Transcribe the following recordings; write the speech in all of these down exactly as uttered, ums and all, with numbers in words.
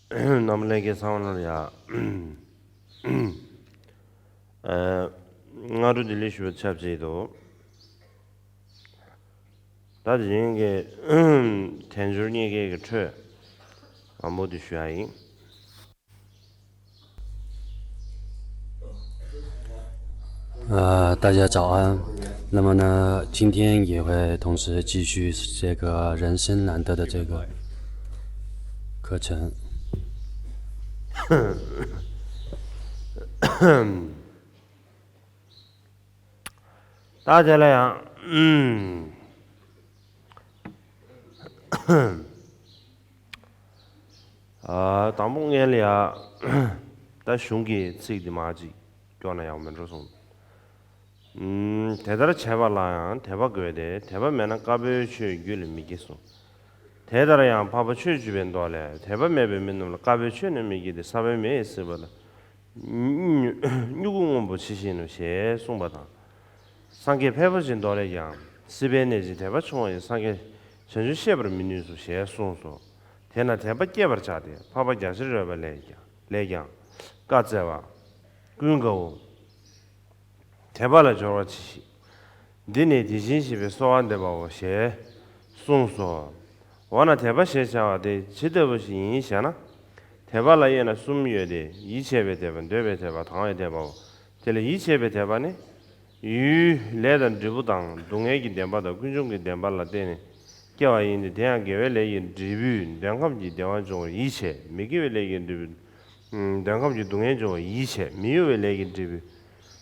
རྣམ་པ་ལྷན་རྒྱས་ཚང་མ་ལ་ཡ། ཨ། སྔ་དྲོ་བདེ་ལེགས་ཞུ་བ་ཆབས་ཅིག་ཏུ། ད་དེ་རིང་གི་དལ་འབྱོར་རྙེད་དཀའི་གི་འཕྲོས་མང་པོ་དེ་ཞུ་ཡ་ཡིན། 呃，大家早安。那么呢，今天也会同时继续这个人生难得的这个课程。ད་དེ་ལ་ཡང་། ཨ། དང་པོ་ངས་ལ་ཡ། ད་གཞུང་གི་ཚིག་འདི་མ་ཅིག་སྐྱོར་ན་ཡག་མིན་འགྲོ་གསུངས། ཨུམ། དེ་ལྟར་བྱས་པ་ལ་ཡང་དད་པ་དགོས་ཏེ། དད་པ་མེད་ན་དཀར་པོའི་ཆོས་རྒྱུད་ལ་མི་སྐྱེ་གསུངས། དེ་ལྟར་ཡང་འཕགས་པ་ཆོས་སྤྱོད་པའི་མདོ་ལས། དད་པ་མེད་པའི་མི་རྣམས་ལ་དཀར་པོའི་ཆོས་ནི་མི་སྐྱེ་སྟེ། ས་བོན་མེ་ཡིས་གསོད་པ་ལྟར། སྨྱུ་གུ་སྔོན་པོ་ཇི་བཞིན་ནོ། ཞེས་གསུངས་པ་དང་། སངས་རྒྱས་ཕལ་པ་ཅིག་མདོ་ལས་ཀྱང་། སྲིད་པའི་གནས་ཀྱི་དད་པ་ཆུང་བ་ཡིས། སངས་རྒྱས་བྱང་ཆུབ་བཤད་པར་མི་ནུས་སོ། ཞེས་གསུངས་སོ། དེས་ན་དད་པ་སྐྱེད་པར་བྱ་སྟེ། འཕགས་པ་རྒྱ་ཆེར་རོལ་པ་ལས་ཀྱང་། ལས་ཀྱང་། བཀའ་སྩལ་པ། ཀུན་དགའ་བོ། དད་པ་ལ་སྦྱོར་བ་ཅི་ཞིག་འདི་ནི་དེ་བཞིན་གཤེགས་པའི་གསོལ་བ་འདེབས་པའོ། ཞེས་གསུངས་སོ། འོ་ན་དད་པ་ཞེས་བྱ་བ་དེ་ཇི་ལྟ་བུ་ཞིག་ཡིན་ཞེ་ན། དད་པ་ལ་དབྱེ་ན་གསུམ་ཡོད་དེ། ཡིད་ཆེས་པའི་དད་པ། འདོད་པའི་དད་པ། དང་བའི་དད་པའོ། དེ་ལ་ཡིད་ཆེས་པའི་དད་པ་ནི། ཡུལ་ལས་དང་འབྲས་བུ་དང་། སྡུག་བསྔལ་གྱི་བདེན་པ་དང་། ཀུན་འབྱུང་གི་བདེན་པ་ལ་བརྟེན་ནས་སྐྱེ་བ་ཡིན་ཏེ། དེ་ཡང་དགེ་བའི་ལས་ཀྱི་འབྲས་བུས་འདོད་ཁམས་ཀྱི་བདེ་བ་འབྱུང་བར་ཡིད་ཆེས། མི་དགེ་བའི་ལས་ཀྱི་འབྲས་བུས་འདོད་ཁམས་ཀྱི་སྡུག་བསྔལ་འབྱུང་བར་ཡིད་ཆེས། མི་གཡོ་བའི་ལས་ཀྱི་འབྲས་བུས་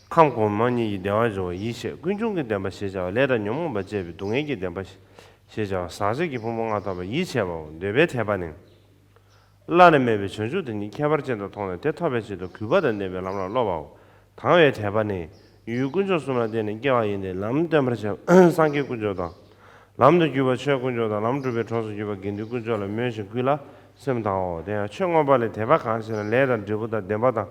ཁམས་གོང་མ་གཉིས་ཀྱི་བདེ་བ་འབྱུང་བར་ཡིད་ཆེས། ཀུན་འབྱུང་གི་བདེན་པ་ཞེས་བྱ་བ། ལས་དང་ཉོན་མོངས་པ་བཅས་པའི་སྡུག་བསྔལ་གྱི་བདེན་པ་ཞེས་བྱ་བ། ཟག་བཅས་ཀྱི་ཕུང་པོ་ལྔ་ཐོབ་པར་ཡིད་ཆེས་པའོ། འདོད་པའི་དད་པ་ནི། བླ་ན་མེད་པའི་བྱང་ཆུབ་ཏུ་ནི་ཁྱད་པར་ཅན་དུ་མཐོང་ནས། དེ་ཐོབ་པའི་ཆེད་དུ་གུས་པ་དང་ལྡན་པའི་ལམ་ལ་སློབ་པའོ། དང་བའི་དད་པ་ནི། ཡུལ་དཀོན་མཆོག་གསུམ་ལ་བརྟེན་ནས་སྐྱེ་བ་ཡིན་ཏེ། ལམ་སྟོན་པར་བྱ་སངས་རྒྱས་དཀོན་མཆོག་དང་། ལམ་དུ་གྱུར་པ་ཆོས་དཀོན་མཆོག་དང་། ལམ་སྒྲུབ་པའི་གྲོགས་སུ་གྱུར་པ་དགེ་འདུན་དཀོན་མཆོག་ལ་མོས་ཤིང་གུས་ལ་སེམས་དང་བའོ། དེ་ཡང་ཆོས་མངོན་པ་ལས་དད་པ་གང་ཞེ་ན། ལས་དང་འབྲས་བུ་དང་བདེན་པ་དང་།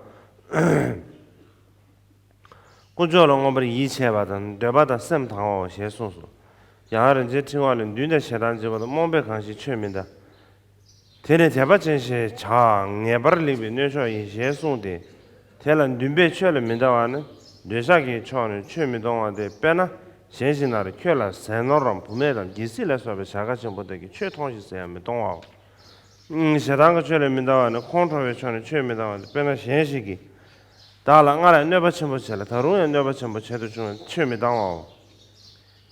དཀོན་མཆོག་ལ་མངོན་པར་ཡིད་ཆེས་པ་དང་། འདོད་པ་དང་སེམས་དང་བའོ། ཞེས་གསུངས་སོ། ཡང་རིན་ཆེན་ཕྲེང་བ་ལས། མདུན་དང་ཞེ་སྡང་བྱེད་པ་དང་། རྨོངས་པས་གང་ཞིག་ཆོས་མི་འདའ། དེ་ནི་དད་པ་ཅན་ཞེས་བྱ། ངེས་པར་ལེགས་པའི་གནས་མཆོག་ཡིན། ཞེས་གསུངས་ཏེ། དེ་ལ་འདུན་པས་ཆོས་ལ་མི་འདའ་བ་ནི། འདོད་ཆགས་ཀྱི་ཕྱོགས་ནས་ཆོས་མི་གཏོང་བ་སྟེ། དཔེར་ན་གཞན་ཞིག་ན་རེ། ཁྱོད་ལ་ཟས་ནོར་རམ་བུད་མེད་དམ་རྒྱལ་སྲིད་ལ་སོགས་པའི་བྱ་དགའ་ཆེན་པོ་དག་གིས་ཆོས་ཐོང་ཞིག་ཟེར་ཡང་མི་གཏོང་བའོ། ཞེ་སྡང་གི་ཆོས་ལ་མི་འདའ་བ་ནི། ཁོང་ཁྲོ་བའི་ཕྱོགས་ནས་ཆོས་མི་གཏོང་བ་སྟེ། དཔེར་ན་གཞན་ཞིག་གིས། བདག་ལ་སྔར་ལས་གནོད་པ་ཆེན་པོ་བྱས་ལ། ད་རུང་ཡང་གནོད་པ་ཆེན་པོ་བྱེད་དུ་བྱུང་བས་ཆོས་མི་གཏང་བའོ།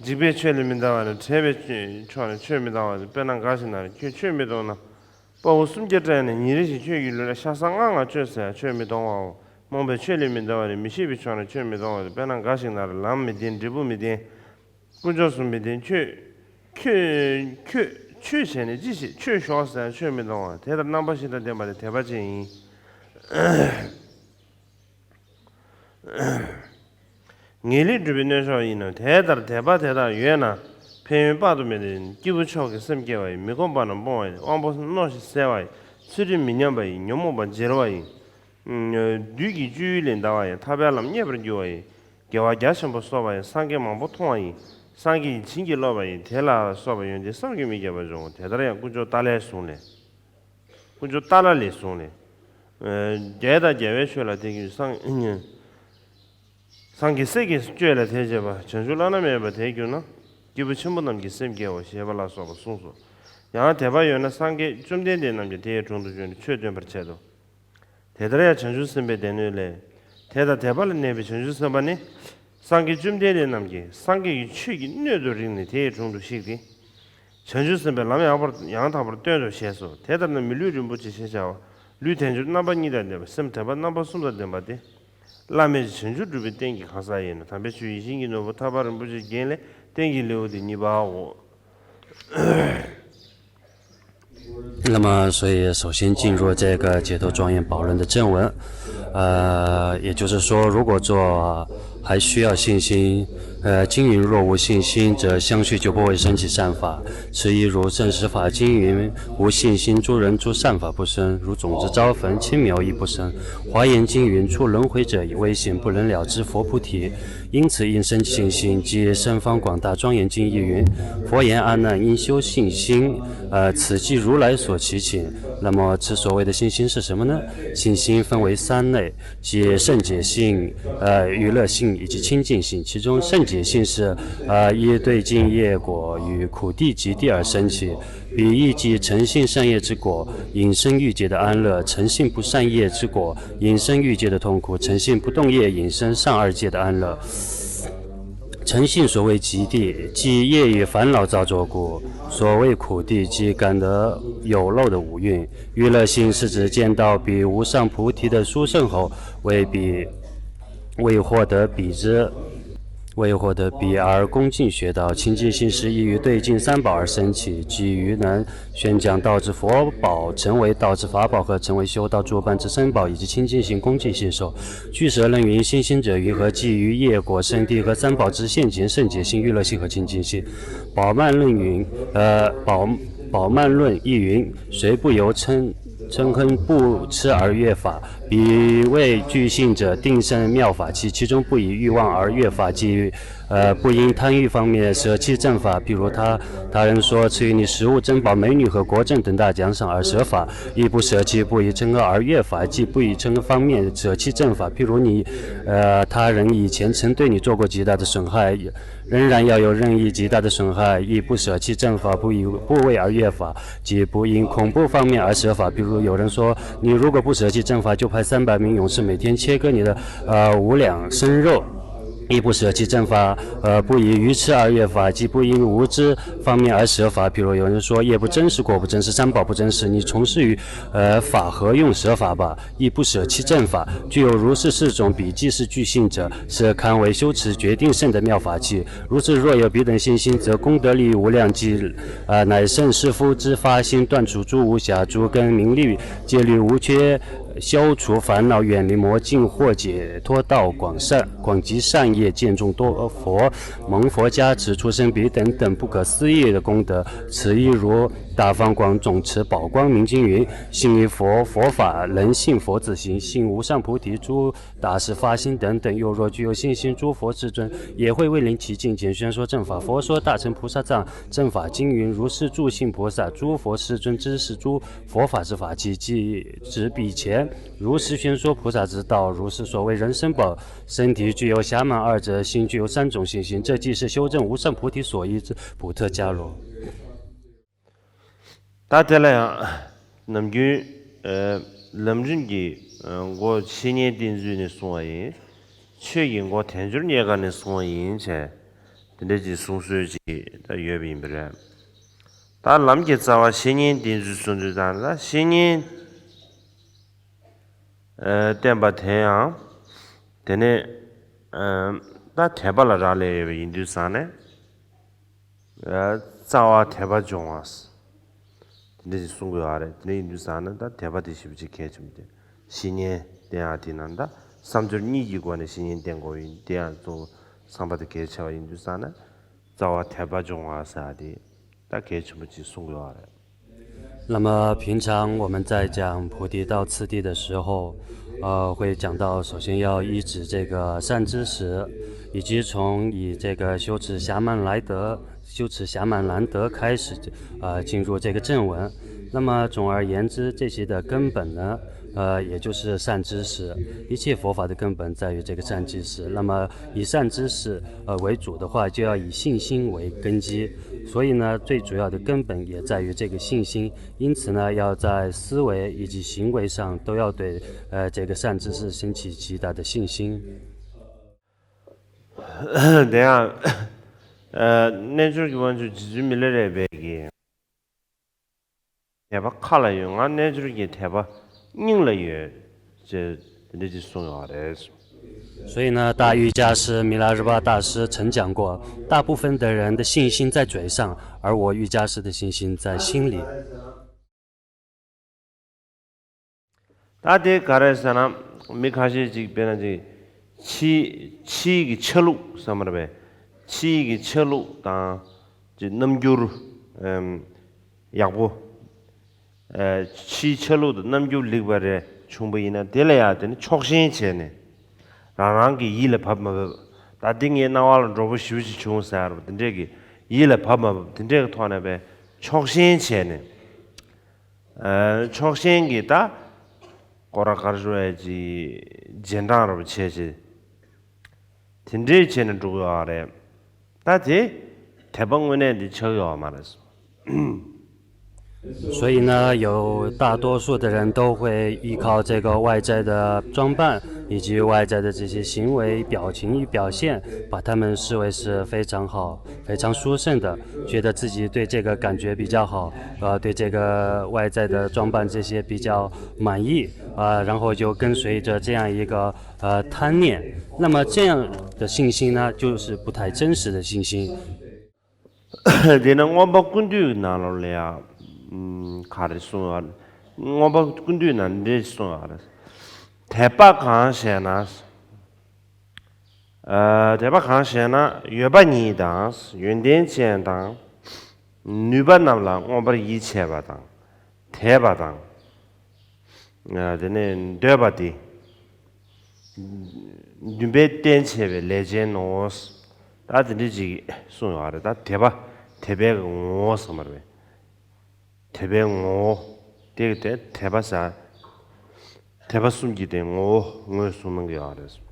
འཇིགས་པས་ཆོས་ལ་མི་འདའ་བ་ནི། བྲེལ་བའི་ཕྱོགས་ནས་ཆོས་མི་གཏང་བ་སྟེ། དཔེར་ན་འགའ་ཞིག་ན་རེ། ཁྱོད་ཆོས་མི་གཏོང་ན། དཔའ་བོ་སུམ་བརྒྱ་བསྲེགས་ནས་ཉིན་རེ་བཞིན་ཁྱོད་ཀྱི་ལུས་ལ་ཤ་ཟ་ལྔ་ལྔ་སྤྱོད་ཟེར་ཡང་ཆོས་མི་གཏོང་བའོ། རྨོངས་པས་ཆོས་ལ་མི་འདའ་བ་ནི། མི་ཤེས་པའི་ཕྱོགས་ནས་ཆོས་མི་གཏོང་བ་སྟེ། དཔེར་ན་འགའ་ཞིག་ན་རེ། ལམ་མི་བདེན། འབྲས་བུ་མི་བདེན། དཀོན་མཆོག་གསུམ་མི་བདེན། ཁྱོད། ཁྱོད། ཁྱོད། ཆོས་བྱས་ནས་ཅི་བྱེད། ཆོས་ཞོག་ཟེར་ཡང་ཆོས་མི་གཏོང་བ། དེ་ལྟར་རྣམ་པ་བཞི་དང་ལྡན་པ་ནི་དད་པ་ཅན་ཡིན། ངེས་ལེགས་སྒྲུབ་པའི་གནས་མཆོག་ཡིན་ནོ། དེ་ལྟར་དད་པ་དེ་དག་ཡོད་ན། ཕན་ཡོན་དཔག་ཏུ་མེད་དེ། སྐྱེས་བུ་མཆོག་གི་སེམས་སྐྱེ་བ་ཡི། མི་ཁོམ་པ་རྣམས་སྤོང་བ་ཡི། དབང་པོ་རྣོ་ཞིང་གསལ་བ་ཡི། ཚུལ་ཁྲིམས་མི་ཉམས་པ་ཡི། ཉོན་མོངས་པ་འཇིལ་བ་ཡི། བདུད་ཀྱི་སྤྱོད་ཡུལ་ལས་འདའ་བ་ཡི། ཐར་པའི་ལམ་རྙེད་པར་འགྱུར་བ་ཡི། དགེ་བ་རྒྱ་ཆེན་པོ་གསོག་པ་ཡི། སངས་རྒྱས་མང་པོ་མཐོང་བ་ཡི། སངས་རྒྱས་ཀྱིས་བྱིན་གྱིས་རློབ་པ་ཡི། དེ་ལ་སོགས་པ་ཡོན་ཏན་བསམ་གྱིས་མི་ཁྱབ་པ་འབྱུང་ངོ་། དེ་ལྟར་ཡང་དཀོན་མཆོག་ཏཱ་ལའི་གསུང་ལས། དཀོན་མཆོག་ཏཱ་ལ་ལས་གསུངས་ནས། ཨ། རྒྱལ་དང་རྒྱལ་བའི་ཆོས་ལ་དད་ཀྱི་སངས། སངས་རྒྱས་སྲས་ཀྱི་སྤྱོད་ལ་དད་བྱེད་པ། བྱང་ཆུབ་བླ་ན་མེད་པར་དད་གྱུར་ན། སྐྱེས་བུ་ཆེན་པོ་རྣམས་ཀྱི་སེམས་སྐྱེའོ། ཞེས་པ་ལ་སོགས་པ་གསུངས་སོ། ཡང་དད་པ་ཡོད་ན་སངས་རྒྱས་བཅོམ་ལྡན་འདས་རྣམས་ཀྱང་དེ་ཡི་དྲུང་དུ་བྱོན་ནས་ཆོས་སྟོན་པར་བྱེད་དོ། དེ་ལྟར་ཡང་བྱང་ཆུབ་སེམས་དཔའི་སྡེ་སྣོད་ལས། དད་དང་དད་པ་ལ་གནས་པའི་བྱང་ཆུབ་སེམས་དཔའ་ནི། སངས་རྒྱས་བཅོམ་ལྡན་འདས་རྣམས་ཀྱིས་སངས་རྒྱས་ཀྱི་ཆོས་ཀྱི་སྣོད་དུ་རིག་ནས་དེ་ཡི་དྲུང་དུ་གཤེགས་ཏེ། བྱང་ཆུབ་སེམས་དཔའི་ལམ་ཡང་བར་ཡང་དག་པར་སྟོན་ཏོ་ཞེས་སོ། དེ་ལྟར་ན་མི་ལུས་རིན་པོ་ཆེ་ཞེས་བྱ་བ། ལུས་དལ་འབྱོར་རྣམ་པ་གཉིས་དང་ལྡན་པ། སེམས་དད་པ་རྣམ་པ་གསུམ་དང་ལྡན་པ་སྟེ། བླ་མེད་བྱང་ཆུབ་སྒྲུབ་པའི་རྟེན་གྱི་གང་ཟག་ཡིན་ནོ། དམ་པའི་ཆོས་ཡིད་བཞིན་གྱི་ནོར་བུ་ཐར་པ་རིན་པོ་ཆེའི་རྒྱན་ལས་རྟེན་གྱི་ལེའུ་སྟེ་གཉིས་པའོ། 那么，所以首先进入这个解脱庄严宝轮的正文，呃，也就是说，如果做还需要信心，呃，经云若无信心者，相续就不会升起善法。此亦如证实法经云：无信心诸人诸善法不生，如种子遭焚，轻苗亦不生。华严经云：出轮回者，以未信不能了知佛菩提。因此，应生信心。即《十方广大庄严经》亦云：佛言：阿难，应修信心。呃，此即如来所祈请。那么，此所谓的信心是什么呢？信心分为三类。 即圣解性、呃，娱乐性以及清净性。其中圣解性是，呃，依对境业果与苦地及地而生起，比喻即诚信善业之果，引生欲界的安乐；诚信不善业之果，引生欲界的痛苦；诚信不动业，引生善恶界的安乐。诚信所谓极地，即业与烦恼造作故；所谓苦地，即感得有漏的五蕴。 娱乐性是指见到彼无上菩提的殊胜后，为彼，为获得彼之，为获得彼而恭敬学道。清净性是依于对境三宝而生起，即于能宣讲道之佛宝，成为道之法宝和成为修道诸般之僧宝，以及清净性恭敬信受。俱舍论云：信心者云何？即于业果、圣地和三宝之现前圣解性、娱乐性和清净性。宝鬘论云，呃，宝宝鬘论亦云：谁不由嗔嗔恨不痴而悦法？彼为具信者，定生妙法器，其中不以欲望而悦法，即，呃，不因贪欲方面舍弃正法。譬如他他人说赐予你食物、珍宝、美女和国政等大奖赏而舍法，亦不舍弃不以嗔恨而悦法，即不以嗔恨方面舍弃正法。譬如你，呃，他人以前曾对你做过极大的损害， 仍然要有任意极大的损害，亦不舍弃正法，不以部位而悦法，即不因恐怖方面而舍法。比如有人说，你如果不舍弃正法，就派三百名勇士每天切割你的，呃，五两生肉。亦不舍弃正法，呃，不以愚痴而悦法，即不因无知方面而舍法。譬如有人说，业不真实，果不真实，三宝不真实，你从事于，呃，法何用舍法吧？亦不舍弃正法。具有如是四种，彼即是具信者，是堪为修持决定胜的妙法器。 如此若有彼等信心，则功德利益无量，即，呃，乃胜士夫之发心，断除诸无暇，诸根名利戒律无缺，消除烦恼，远离魔境，获解脱道，广善广集善业，见众多佛，蒙佛加持，出生彼等等不可思议的功德。此亦如大放光总持宝光明经云：信于佛，佛法能信佛自性，信无上菩提，诸 大士发心等等，又若具有信心，诸佛世尊也会为令其境界宣说正法。佛说大乘菩萨藏正法经云：如是诸信菩萨，诸佛世尊知是诸佛法之法器，即指彼前，如实宣说菩萨之道。如是所谓人身宝、身体具有暇满二者，心具有三种信心，这即是修证无上菩提所依之普特伽罗。 ད་དེ་ལ་ཡང་ནམ་རྒྱུན་ཨ་ལམ་རིམ་གྱི་ཨ་མགོ་བཤེས་གཉེན་བསྟེན་ཚུལ་ནས་གསུངས་པ་ཡིན། ཆོས་ཀྱི་མགོ་དལ་འབྱོར་རྙེད་དཀའ་ནས་གསུངས་པ་ཡིན་བྱས། དེ་འདྲ་ཅིག་གསུང་སྲོལ་ཅིག་ད་ཡོད་པ་ཡིན་པ་རེད། ད་ལམ་གྱི་རྩ་བ་བཤེས་གཉེན་བསྟེན་ཚུལ་གསུང་དུས་ད་ལ་བཤེས་གཉེན་ཨ་བསྟེན་པ་དེ་ཡང་དེ་ནས་ཨ་ད་དད་པ་ལ་རག་ལས་ཡོད་པ་ཡིན་དུས་ཙང་ནས། རྩ་བ་དད་པ་སྦྱོང་བ། དེ་འདྲ་ཞིག་གསུང་དགོས་པ་རེད། དེ་འདྲ་ཡིན་དུས་ཙང་ན་ད་དད་པ་དེ་ཞེ་པོ་ཅིག་གལ་ཆེན་པོ་དེ། བཤེས་གཉེན་བསྟེན་ཡག་དེ་ནང་ད་བསམ་སྦྱོར་གཉིས་ཀྱི་སྒོ་ནས་བཤེས་གཉེན་བསྟེན་དགོས་ཡིན། དེ་ཡང་གཙོ་བོ་བསམ་པ་དེ་གལ་ཆེ་བ་ཡིན་དུས་ཙང་ན། རྩ་བ་དད་པ་སྦྱོང་བ་ཟེར་ཡག་དེ་ད་གལ་ཆེན་པོ་ཅིག་གསུང་དགོས་པ་རེད། 那么平常我们在讲菩提道次第的时候，呃，会讲到首先要依止这个善知识，以及从以这个修持暇满难得、修持暇满难得开始，呃，进入这个正文。那么总而言之，这些的根本呢，呃，也就是善知识。一切佛法的根本在于这个善知识。那么以善知识，呃，为主的话，就要以信心为根基。所以呢，最主要的根本也在于这个信心。 因此呢，要在思维以及行为上都要对，呃，这个善知识升起极大的信心。 དེ་ཡང་ཨ་རྣལ་འབྱོར་གྱི་དབང་ཕྱུག་རྗེ་བཙུན་མི་ལ་རས་པས་ཀྱིས། དད་པ་ཁ་ལ་ཡོད། ང་རྣལ་འབྱོར་གྱི་དད་པ་སྙིང་ལ་ཡོད། ཅེས་དེ་འདྲ་ཅིག་གསུངས་ཡོད་རེད། 所以呢，大瑜伽师米拉热巴大师曾讲过，大部分的人的信心在嘴上，而我瑜伽师的信心在心里。 ད་དེ་ག་རེ་ཟེར་ན། མི་ཁ་ཤས་ཅིག་དཔེར་ན་ཅིག་ཕྱི་ཕྱིའི་གི་ཆ་ལུགས་བསམ་པར་བས། ཕྱིའི་གི་ཆ་ལུགས་དང་། ཅིག་རྣམ་འགྱུར། ཨམ། ཡག་པོ། ཨ། ཕྱིའི་ཆ་ལུགས་དང་རྣམ་འགྱུར་ལེགས་པ་རེ་བྱུང་པ་ཡིན་ན། དེ་ལ་ཡང་དེ་ནི་ཕྱོགས་ཞེན་བྱས་ནས། རང་རང་གི་ཡིད་ལ་བབ་མ་བབ། ད་འདི་ངའི་སྣང་བ་ལ་འགྲོ་པོ་ཞེ་པོ་ཅིག་བྱུང་ཟེར་བ་དེ་འདྲས་ཀྱི་ཡིད་ལ་བབ་མ་བབ་དེ་འདྲས་ཀྱི་ཐོག་ནས་པའི་ཕྱོགས་ཞེན་བྱས་ནས། ཨ། ཕྱོགས་ཞེན་གྱི་ད་སྐོར་ར་གར་ཞུ་བའི་ཅིག་རྗེས་འབྲང་ར་བྱས་བྱས། དེ་འདྲའི་བྱས་ནས་འགྲོ་གི་ཡོད་རེད། ད་དེ་དད་པ་དངོས་གནས་འདི་ཆགས་ཡོད་མ་རེད། 所以呢，有大多数的人都会依靠这个外在的装扮以及外在的这些行为、表情与表现，把他们视为是非常好、非常殊胜的，觉得自己对这个感觉比较好，呃，对这个外在的装扮这些比较满意，呃，然后就跟随着这样一个呃贪念。那么这样的信心呢，就是不太真实的信心。 དེས་ན་མངོན་པ་ཀུན་བཏུས་ནང་ལོགས་ལ་ཡང་། ཨམ། ག་རེ་གསུངས་ཡོད་རེད། མངོན་པ་ཀུན་བཏུས་ནང་འདི་གསུངས་ཡོད་རེད། དད་པ་གང་ཞེ་ན། ཨ། དད་པ་གང་ཞེ་ན། ཡོད་པ་ཉིད་དང་། ཡོན་ཏན་ཅན་དང་། ནུས་པ་རྣམས་ལ་མངོན་པར་ཡིད་ཆེས་པ་དང་། དད་པ་དང་། ཨ། དེ་ནས་འདོད་པ་དེ། འདུན་པའི་རྟེན་བྱེད་པའི་ལས་ཅན་ནོ། ད་དེ་འདྲ་ཅིག་གསུངས་ཡོད་རེད། ད་དད་པ། དད་པའི་ངོ་བོ་ཟེར་བ་རེད། དད་པའི་ངོ་བོ། དེ་དེ་དད་པ་ཟེར། དད་པ་གསུམ་གྱི་དེ་ངོ་བོ་ངོས་བཟུང་གནང་གི་ཡོད་རེད།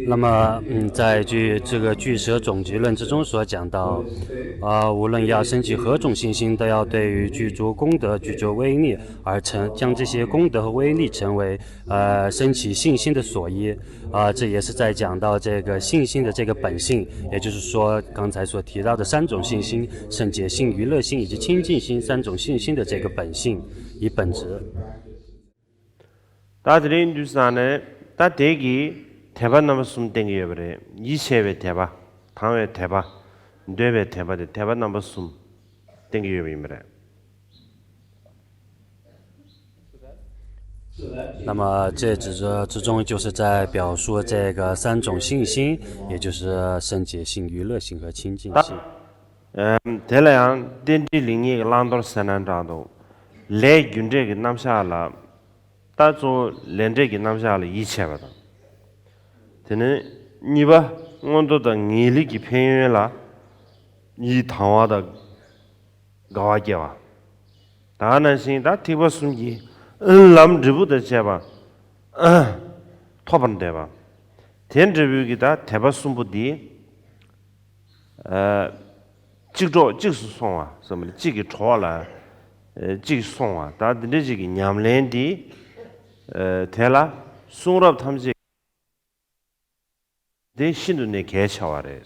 那么，嗯，在据这个《俱舍总结论》之中所讲到，啊，无论要升起何种信心，都要对于具足功德、具足威力而成，将这些功德和威力成为，呃，升起信心的所依。啊，这也是在讲到这个信心的这个本性，也就是说刚才所提到的三种信心：圣洁心、娱乐心以及清净心三种信心的这个本性与本质。 ད་དེ་རིང་དུས་སང་ནས་ད་དེ་གི་དད་པ་རྣམ་པ་གསུམ་བསྟན་གྱི་ཡོད་པ་རེད། ཡིད་ཆེས་པའི་དད་པ། དང་བའི་དད་པ། འདོད་པའི་དད་པ་དེ་དད་པ་རྣམ་པ་གསུམ་བསྟན་གྱི་ཡོད་པ་ཡིན་པ་རེད། 那么这之之中就是在表述这个三种信心，也就是圣洁性、娱乐性和清净性。 ཨམ། དེ་ལ་ཡང་རྟེན་འབྲེལ་ལེགས་ཉེས་ཀྱི་བླང་དོར་ཟེར་ན་འདྲ་འདུག་ལས་རྒྱུ་འབྲས་ཀྱི་རྣམ་གཞག་ལ། ད་གཙོ་བོ་ལས་འབྲས་ཀྱི་རྣམ་གཞག་ལ་ཡིད་ཆེས་པ་དང་། དེ་ནས་གཉིས་པ་མངོན་མཐོ་དང་ངེས་ལེགས་ཀྱི་ཕན་ཡོན་ལ་ཡིད་དང་བ་དང་དགའ་བ་སྐྱེ་བ། ད་ག་ནང་བཞིན་ད་ཐེག་པ་གསུམ་གྱི་ལམ་འབྲས་བུ་དང་བཅས་པ་ཐོབ་པར་འདོད་པ། དེ་འབྲས་བུ་གི་ད་དད་པ་གསུམ་པོ་འདི། ཨ། གཅིག་གྲོགས་གཅིག་སུ་སོང་བ་ཟེར་བ་ནི་གཅིག་གི་གྲོགས་ལ་ཨ་གཅིག་སོང་བ། ད་འདི་འདྲ་ཅིག་གི་ཉམས་ལེན་འདི། ཨ། དེ་ལ་གསུང་རབ་ཐམས་ཅད་འདི་ཤིན་ཏུ་ནས་གལ་ཆེ་བ་རེད།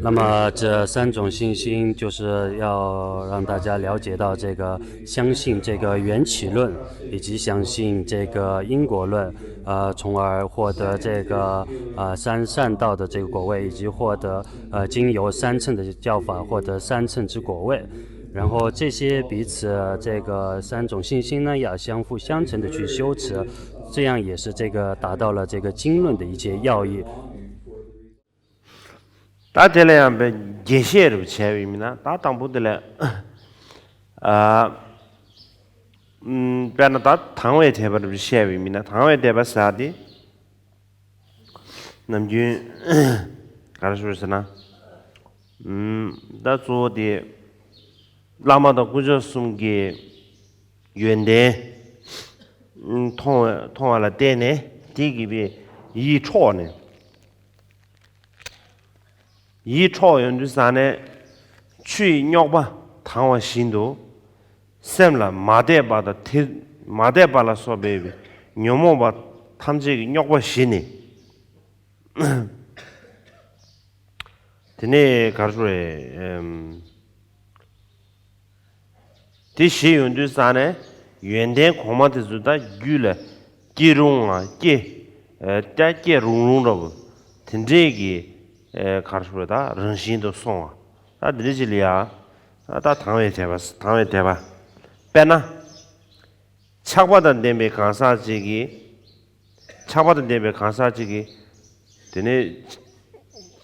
那么这三种信心，就是要让大家了解到这个相信这个缘起论，以及相信这个因果论，呃，从而获得这个呃三善道的这个果位，以及获得呃经由三乘的教法获得三乘之果位。然后这些彼此这个三种信心呢，要相辅相成的去修持，这样也是这个达到了这个经论的一些要义。 ད་དེ་ལ་ཡང་པའི་རྒྱས་བཤད་རུ་བྱས་པའི་མིན་ན། ད་དང་པོ་དེ་ལ། ཨ། ཨམ། དཔེར་ན་ད་དང་བའི་དད་པ་རུ་བཤད་པའི་མིན་ན། དང་བའི་དད་པ་ཟེར་དེ། ནམ་རྒྱུན་ག་རེ་ཞུ་ཟེར་ན། ཨམ། ད་གཙོ་བོ་དེ་བླ་མ་དང་དཀོན་མཆོག་གསུམ་གྱི་ཡོན་ཏན་མཐོང་བ་མཐོང་བ་ལ་བརྟེན་ནས་དེ་གི་པའི་ཡིད་འཕྲོག་ནས། ཡིད་འཕྲོག་ཡོང་དུས་ཙ་ནས་ཆུ་ཡི་རྙོག་པ་དྭངས་པ་བཞིན་དུ། སེམས་ལ་མ་དད་པ་དང་དེ་མ་དད་པ་ལ་སོགས་པའི་ཉོན་མོངས་པ་ཐམས་ཅད་ཀྱི་རྙོག་པ་ཞི་ནས། དེ་ནས་ག་རེ་ཟེར་དགོས་རེད། ཨམ། དེ་ཞི་ཡོང་དུས་ཙ་ནས་ཡོན་ཏན་གོང་མ་དེ་ཚོ་ད་རྒྱུད་ལ་སྐྱེ་རུང་ང་སྐྱེ། ཨ། ད་སྐྱེ་རུང་རུང་འདྲ་བོ། དེ་འདྲས་ཀྱི་ཨ་ག་རེ་ཟེར་དགོས་རེད། ད་རང་བཞིན་དུ་སོང་བ། ད་དེ་འདྲས་ཅིག་ལ་ཡ། ད་དང་བའི་དད་པ། དང་བའི་དད་པ། དཔེར་ན། ཆགས་པ་དང་ལྡན་པའི་གང་ཟག་ཅིག་གིས། ཆགས་པ་དང་ལྡན་པའི་གང་ཟག་ཅིག་གིས། དེ་ནས།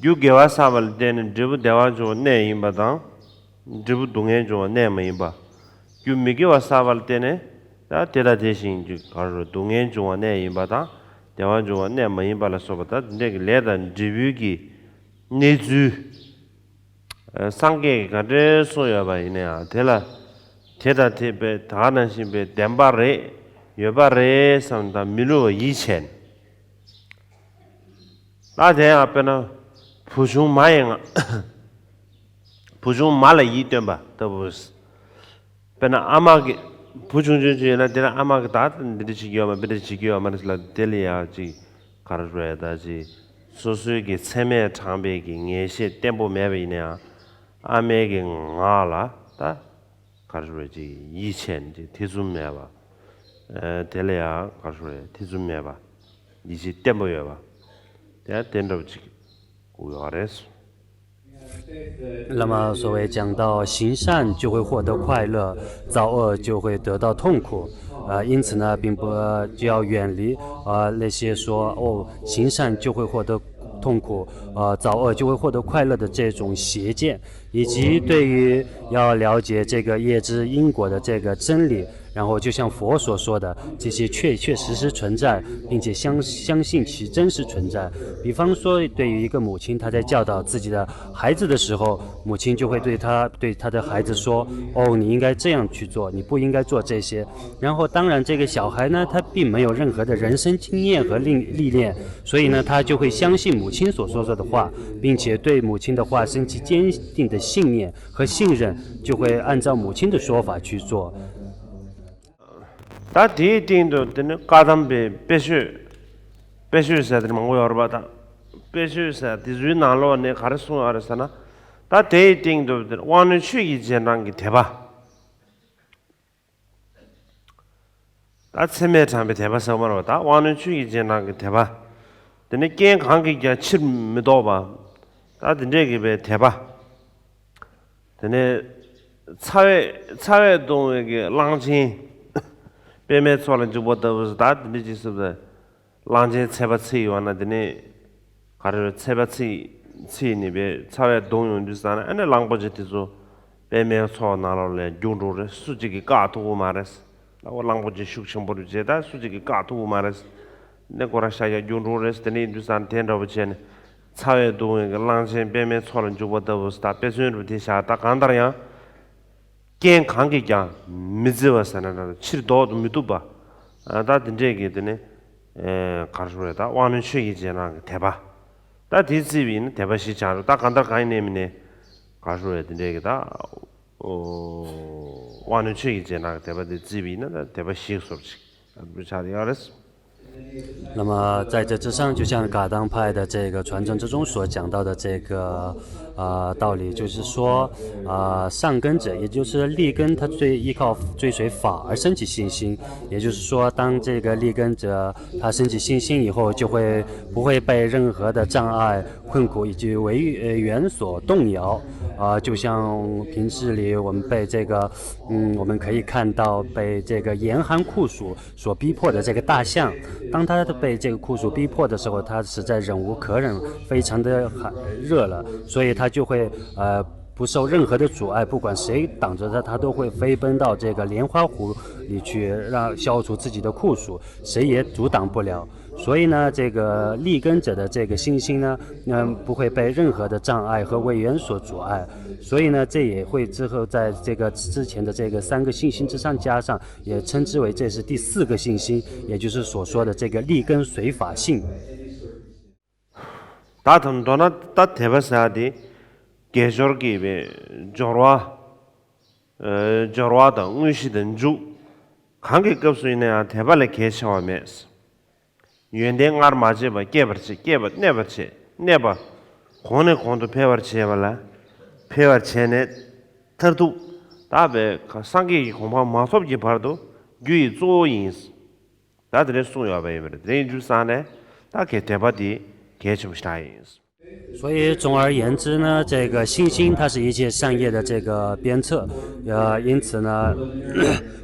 རྒྱུ་དགེ་བ་བསགས་པ་ལ་བརྟེན་ནས་འབྲས་བུ་བདེ་བ་འབྱུང་བ་གནས་ཡིན་པ་དང་། འབྲས་བུ་སྡུག་བསྔལ་འབྱུང་བ་གནས་མ་ཡིན་པ། རྒྱུ་མི་དགེ་བ་བསགས་པ་ལ་བརྟེན་ནས་ད་དེ་དང་དེ་བཞིན་གྱི་ག་རེ་སྡུག་བསྔལ་འབྱུང་བ་གནས་ཡིན་པ་དང་བདེ་བ་འབྱུང་བ་གནས་མ་ཡིན་པ་ལ་སོགས་པ་ད་དེ་འདྲ་གི་ལས་དང་འབྲས་བུའི་གི་གནས་ཚུལ། སངས་རྒྱས་ཀྱིས་ག་འདྲའི་གསུངས་ཡོད་པ་ཡིན་ན་ཡང་དེ་ལ་དེ་དང་དེ་བས་ད་ག་ནང་བཞིན་པའི་བདེན་པ་རེད། ཡོད་པ་རེད་བསམ་དང་མི་བསླུ་བ་ཡིད་ཆེས་ནས། ད་དེ་ཡང་དཔེར་ན་བུ་ཆུང་མ་ཡི་ང་བུ་ཆུང་མ་ལ་ཡིད་རྟོན་པ་ལྟ་བུ། དཔེར་ན་ཨ་མ་གི་བུ་ཆུང་ཆུང་ཅིག་ཡོད་ན་དེ་ལ་ཨ་མ་གི་ད་འདི་འདྲ་བྱེད་ཀྱི་ཡོད་མ་འདི་འདྲ་བྱེད་ཀྱི་ཡོད་མ་རེད་ལ་དེ་ལ་ཡང་ཅིག་ག་རེ་རེད་ད་ཅིག་སོ་སོའི་གི་མཚན་མས་དྲངས་པའི་གི་ངེས་ཤེས་བརྟན་པོ་མེད་པ་ཡིན་ན་ཡང་ཨ་མའི་གི་ངག་ལ་ད་ག་རེ་རེད་ཅིག་ཡིད་ཆེས་ནས་ཅིག་ཐེ་ཚོམ་མེད་པ། དེ་ལ་ཡང་ག་རེ་རེད་ཐེ་ཚོམ་མེད་པ། ཡིད་ཆེས་བརྟན་པོ་ཡོད་པ། དེ་ཡང་དེ་འདྲ་བ་ཅིག་དགོས་ཡོད་རེད། 那么所谓讲到行善就会获得快乐，造恶就会得到痛苦。呃，因此呢，并不呃就要远离呃那些说哦，行善就会获得痛苦，呃，造恶就会获得快乐的这种邪见，以及对于要了解这个业之因果的这个真理，然后就像佛所说的，这些确确实实存在，并且相相信其真实存在。比方说，对于一个母亲，她在教导自己的孩子的时候，母亲就会对他对他的孩子说：“哦，你应该这样去做，你不应该做这些。”然后，当然这个小孩呢，他并没有任何的人生经验和历历练，所以呢，他就会相信母亲所说的话，并且对母亲的话升起坚定的信念和信任，就会按照母亲的说法去做。 ད་དེའི་སྟེང་དུ་དེ་ནི་བཀའ་གདམས་པའི་དཔེ་ཆོས། དཔེ་ཆོས་ཟེར་དེ་མང་པོ་ཡོད་རེད་པ་ད། དཔེ་ཆོས་ཟེར་དེ་ཚོའི་ནང་ལོགས་ནས་ག་རེ་གསུངས་ཡོད་རེད་ཟེར་ན། ད་དེའི་སྟེང་དུ་དེ་དབང་རྣོན་ཆོས་ཀྱི་རྗེས་འབྲང་གི་དད་པ། ད་མཚན་མས་དྲངས་པའི་དད་པ་ཟེར་བ་མ་རེད་པ་ད་དབང་རྣོན་ཆོས་ཀྱི་རྗེས་འབྲང་གི་དད་པ། དེ་ནི་རྐྱེན་གང་གིས་ཀྱང་ཕྱིར་མི་ལྡོག་པ། ད་དེ་འདྲས་ཀྱི་པའི་དད་པ། དེ་ནས་ཚ་བས་ཚ་བས་གདུང་བའི་གི་གླང་ཆེན། པད་མའི་མཚོ་ལ་འཇུག་པ་ལྟ་བུ་ཟེར་ད་དེ་འདྲ་ཅིག་ཟེར་བ། གླང་ཆེན་ཚད་པ་ཚིག་ཡོད་ན་དེ་ནས་ག་རེ་རེད་ཚད་པ་ཚིག་ཚིག་ནི་པས་ཚ་བས་གདུང་ཡོང་དུས་ཙང་ནས་ཨ་ནི་གླང་པོ་ཆེ་དེ་ཚོ་པད་མའི་མཚོ་ནང་ལོགས་ལ་རྒྱུག་འགྲོ་རེད། སུ་གཅིག་གིས་བཀག་ཐུབ་ཀྱི་མ་རེད། ད་འོ་གླང་པོ་ཆེ་ཤུགས་ཆེན་པོ་རེད་བྱས་ད་སུ་གཅིག་གིས་བཀག་ཐུབ་ཀྱི་མ་རེད། ནས་ཁོ་རང་ཤ་ཡ་རྒྱུག་འགྲོ་རེད། དེ་ནས་ཡིན་དུས་ཙང་དེ་འདྲ་བོ་བྱས་ནས་ཚ་བས་གདུང་བའི་གླང་ཆེན་པད་མའི་མཚོ་ལ་འཇུག་པ་ལྟ་བུ་ད་དཔེ་མཚོན་རུ་དེ་བཞག་ད་གང་ལྟར་ཡང་རྐྱེན་གང་གིས་ཀྱང་མི་བརྫི་བ་ཟེར་ན་འདྲ་ཕྱིར་ལྡོག་ཏུ་མི་བཏུབ་པ། ད་དེ་འདྲས་ཀྱི་དེ་ནས་ག་རེ་ཞུ་རེད་ད་དབང་རྣོན་ཆོས་ཀྱི་རྗེས་འབྲང་གི་དད་པ། ད་དེ་བརྩིས་པ་ཡིན་ན་དད་པ་ཞིག་ཆགས་རུང་ད་གང་ལྟར་གང་ཡིན་ནའི་མིན་ནའི་ག་རེ་ཞུ་རེད་དེ་འདྲས་ཀྱི་ད། དབང་རྣོན་ཆོས་ཀྱི་རྗེས་འབྲང་གི་དད་པ་དེ་བརྩིས་པ་ཡིན་ན་ད་དད་པ་ཞིག་སོར་ཅིག་ཨ་འདུ་ཆགས་ཡོད་རེད། 那么在这之上，就像噶当派的这个传承之中所讲到的这个呃道理，就是说，呃，善根者，也就是利根，他最依靠追随法而升起信心。也就是说，当这个利根者他升起信心以后，就会不会被任何的障碍、困苦以及违呃缘所动摇。啊、就像平日里我们被这个，嗯，我们可以看到被这个严寒酷暑所逼迫的这个大象，当它被这个酷暑逼迫的时候，它实在忍无可忍，非常的寒热了，所以它就会呃不受任何的阻碍，不管谁挡着它，它都会飞奔到这个莲花湖里去，让消除自己的酷暑，谁也阻挡不了。所以呢，这个利根者的这个信心呢，嗯，不会被任何的障碍和违缘所阻碍。所以呢，这也会之后在这个之前的这个三个信心之上加上，也称之为这是第四个信心，也就是所说的这个利根随法性。 ད་དང་མདོར་ན་ད་དད་པ་ཟེར་ཡ་དེ་དགེ་སྦྱོར་གྱི་སྦྱོར་བ། སྦྱོར་བ་དང་དངོས་གཞི་དང་མཇུག་གང་གི་སྐབས་སུ་ཡིན་ན་ཡང་དད་པ་ལས་གལ་ཆེ་བ་མེད། ཡོན་ཏན་སྔར་མ་བྱས་པ་སྐྱེད་པར་བྱེད། སྐྱེད་པ་གནས་པར་བྱེད། གནས་པ་གོང་ནས་གོང་དུ་འཕེལ་བར་བྱེད་པ་ལ་འཕེལ་བར་བྱས་ནས་མཐར་ཐུག་ད་པའི་སངས་རྒྱས་ཀྱི་གོ་འཕང་མ་ཐོབ་ཀྱི་བར་དུ་རྒྱུ་ཡི་གཙོ་བོ་ཡིན། ད་དེ་འདྲའི་གསུངས་ཡོད་པ་ཡིན་པ་རེད། དེ་འདྲའི་རྒྱུ་བསམ་ནས་ད་གལ་དད་པ་དེ་གལ་ཆེན་པོ་ཞེ་དྲག་ཡིན། 所以总而言之呢，这个信心它是一切善业的这个鞭策，呃，因此呢，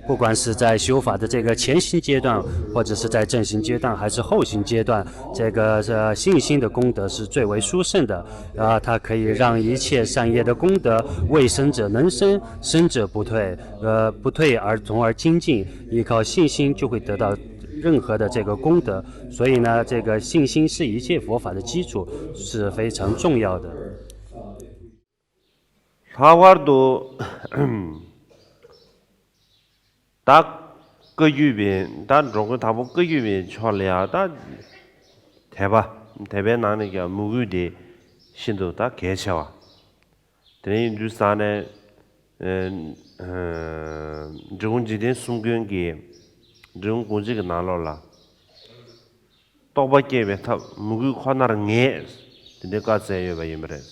不管是在修法的这个前行阶段，或者是在正行阶段，还是后行阶段，这个呃信心的功德是最为殊胜的，啊，它可以让一切善业的功德未生者能生，生者不退，呃，不退而从而精进，依靠信心就会得到任何的这个功德。所以呢，这个信心是一切佛法的基础，是非常重要的。 ལྷག་པར་དུ་ད་བཀའ་བརྒྱུད་པའི་ད་འགྲོ་མགོན་དྭགས་པོ་བཀའ་བརྒྱུད་པའི་ཕྱོགས་ལ་ཡང་ད་དད་པ་དད་པའི་ནང་ནས་ཀྱང་མོས་གུས་དེ་ཤིན་ཏུ་ད་གལ་ཆེ་བ། དེ་ཡིན་དུས་ཙང་ནས་འབྲི་གུང་འཇིག་རྟེན་གསུམ་མགོན་གྱི་འབྲི་གུང་དགོངས་གཅིག་གི་ནང་ལོགས་ལ། རྟོགས་པ་སྐྱེ་བའི་ཐབས་མོས་གུས་ཁོ་ནར་ངེས། དེ་འདྲའི་བཀའ་སྩལ་ཡོད་པ་ཡིན་པ་རེད།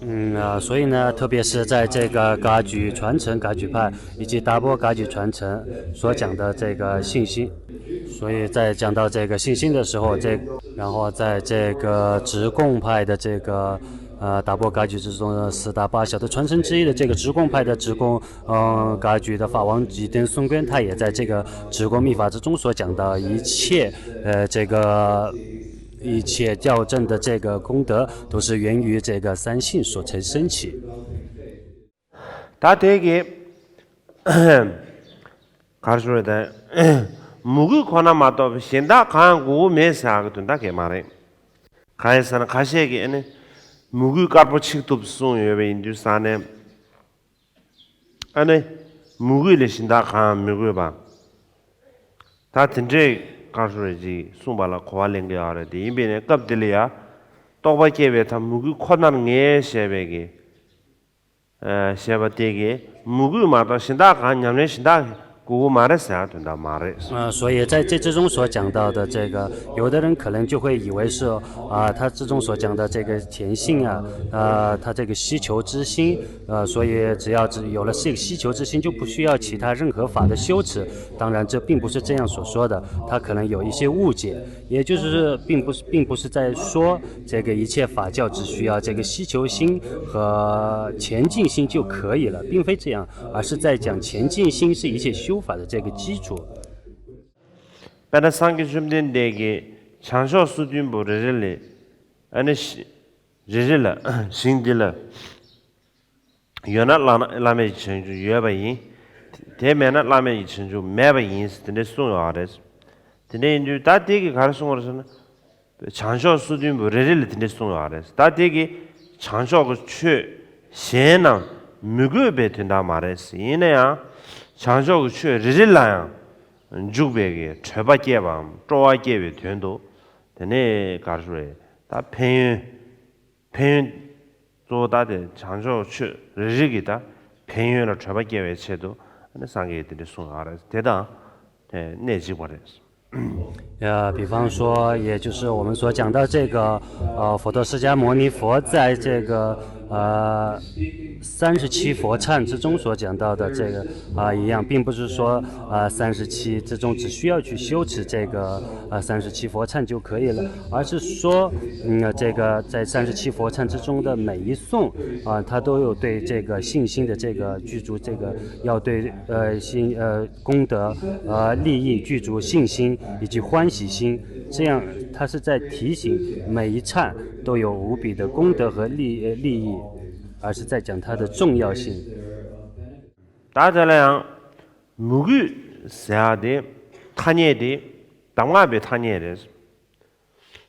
嗯，呃，所以呢，特别是在这个噶举传承、噶举派以及达波噶举传承所讲的这个信心，所以在讲到这个信心的时候，这然后在这个直贡派的这个呃达波噶举之中的四大八小的传承之一的这个直贡派的直贡 嗯，噶举的法王吉登松根，他也在这个止观密法之中所讲的一切，呃，这个一切校正的这个功德，都是源于这个三性所成升起。 ད་དེ་གི་གར་ཞོར་དང་མོས་གུས་ཁོ་ན་མ་གཏོགས་གཞན་དག་གང་དགོས་མེད་ཟེར་གི་དོན་དག་གི་མ་རེད། གང་ཡིན་ཟེར་ན་ཁ་ཤས་ཀྱིས་ཨ་ནི་མོས་གུས་དཀར་པོ་ཆིག་ཐུབ་གསུངས་ཡོད་པ་ཡིན་དུས་ཙང་ནས། ཨ་ནི་མོས་གུས་ལས་གཞན་དག་གང་མི་དགོས་པ། ད་དེ་འདྲའི་བཀའ་སྲོལ་ཅིག་གསུངས་པ་ལ་གོ་བ་ལེན་གྱི་ཡོད་རེད་དེ། ཡིན་པས་ནས་སྐབས་དེ་ལ་ཡང་རྟོགས་པ་སྐྱེ་བའི་ཐབས་མོས་གུས་ཁོ་ནར་ངེས་ཞེས་པའི་གི་ཞེས་པ་དེ་གི་མོས་གུས་མ་གཏོགས་གཞན་དག་གང་ཉམས་ལེན་གཞན་དག་དགོས་ཀྱི་མ་རེད་ཟེར་ཡ་དོན་དག་མ་རེད། 呃，所以在这之中所讲到的这个，有的人可能就会以为是啊，他之中所讲的这个虔信啊，呃，他这个希求之心，呃，所以只要只有了这个希求之心，就不需要其他任何法的修持。当然，这并不是这样所说的，他可能有一些误解，也就是并不是，并不是在说这个一切法教只需要这个希求心和虔敬心就可以了，并非这样，而是在讲虔敬心是一切修法的这个基础。 དཔེར་ན་སངས་རྒྱས་བཅོམ་ལྡན་འདས་ཀྱིས་བྱང་ཕྱོགས་སོ་བདུན་པོ་རེ་རེ་ལ་ཨ་ནི་ཤི་རེ་རེ་ལ་ཞིང་འདི་ལ་ཡོད་ན་བླ་ན་བླ་མེད་ཀྱི་བྱང་ཆུབ་ཡོད་པ་ཡིན། དེ་མེད་ན་བླ་མེད་ཀྱི་བྱང་ཆུབ་མེད་པ་ཡིན་ཟེར་དེ་འདྲ་གསུངས་ཡོད་རེད། དེ་འདྲ་ཡིན་དུས་ད་དེ་གི་ག་རེ་གསུངས་པ་རེད་ཟེར་ན། བྱང་ཕྱོགས་སོ་བདུན་པོ་རེ་རེ་ལ་དེ་འདྲ་གསུངས་ཡོད་རེད། ད་དེ་གི་བྱང་ཕྱོགས་ཀྱི་ཆོས་གཞན་རྣམས་མི་དགོས་པའི་དོན་དག་མ་རེད། ཡིན་ན་ཡང་བྱང་ཕྱོགས་ཀྱི་ཆོས་རེ་རེ་ལ་ཡང་འཇུག་པའི་གི་གྲོད་པ་སྐྱེ་བའམ་སྤྲོ་བ་སྐྱེ་བའི་དོན་དུ། དེ་ནས་ག་རེ་ཞུ་རེད། ད་ཕན་ཡོན། ཕན་ཡོན་གཙོ་བོ་ད་དེ་བྱང་ཕྱོགས་ཆོས་རེ་རེ་གི་ད་ཕན་ཡོན་ལ་གྲོད་པ་སྐྱེ་བའི་ཆེད་དུ་ཨ་ནི་སངས་རྒྱས་དེ་འདྲ་གསུངས་ཡོད་རེད། དེ་དང་དེ་གནད་གཅིག་པ་རེད། 呃，比方说，也就是我们所讲到这个，呃，佛陀释迦牟尼佛在这个，呃，三十七佛刹之中所讲到的这个，啊、一样，并不是说，啊、三十七之中只需要去修持这个，呃，三十七佛刹就可以了，而是说，嗯，这个在三十七佛刹之中的每一颂，啊、它都有对这个信心的这个具足，这个要对，呃，信，呃， 功德、呃利益具足信心以及欢喜心，这样它是在提醒每一刹都有无比的功德和利呃利益，而是在讲它的重要性。 ད་དེ་ལ་ཡང་མོས་གུས་ཟེར་ཡ་དེ་ཐ་སྙད་དེ་གདམས་ངག་པའི་ཐ་སྙད་རེད།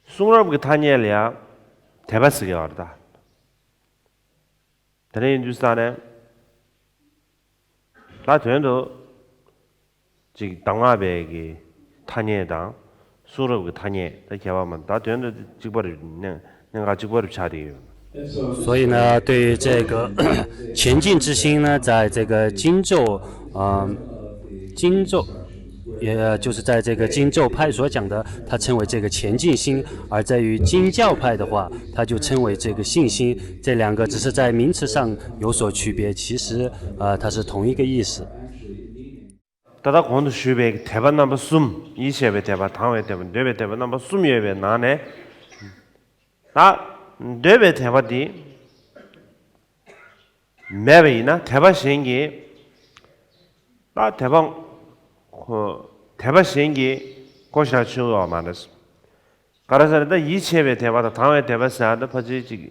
གསུང་རབ་ཀྱི་ཐ་སྙད་ལ་ཡང་དད་པ་ཟེར་གྱི་ཡོད་རེད་ད། དེ་འདྲ་ཡིན་དུས་ཙང་ནས་ད་དོན་དུ་ཅིག་གདམས་ངག་པའི་གི་ཐ་སྙད་དང་གསུང་རབ་ཀྱི་ཐ་སྙད་ད་ཁྱད་པར་མ་ད་དོན་དུ་གཅིག་པ་རེད། གནད་གནད་འགག་གཅིག་པ་རེད་ཆགས་བསྡད་ཡོད། 所以呢，对于这个虔敬之心呢，在这个经咒，呃，经咒，也就是在这个经咒派所讲的，它称为这个虔敬心；而在于经教派的话，它就称为这个信心。这两个只是在名词上有所区别，其实呃，它是同一个意思。 ད་ལྟ་གོང་དུ་ཞུས་པའི་དད་པ་རྣམ་པ་གསུམ། ཡིད་ཆེས་པའི་དད་པ། དང་བའི་དད་པ། འདོད་པའི་དད་པ་རྣམ་པ་གསུམ་ཡོད་པའི་ནང་ནས། ད་ འདོད་པའི་དད་པ་འདི་མེད་པ་ཡིན་ན། དད་པ་གཞན་གྱིས། ད་དད་པ་ཁོ། དད་པ་གཞན་གྱིས་བསྒོ་བཞག་ཆོག་ཡོད་མ་རེད། ག་རེ་ཟེར་ན། ད་ཡིད་ཆེས་པའི་དད་པ་དང་དང་བའི་དད་པ་ཟེར་ཡ་ད་ཕལ་ཆེར་ཅིག་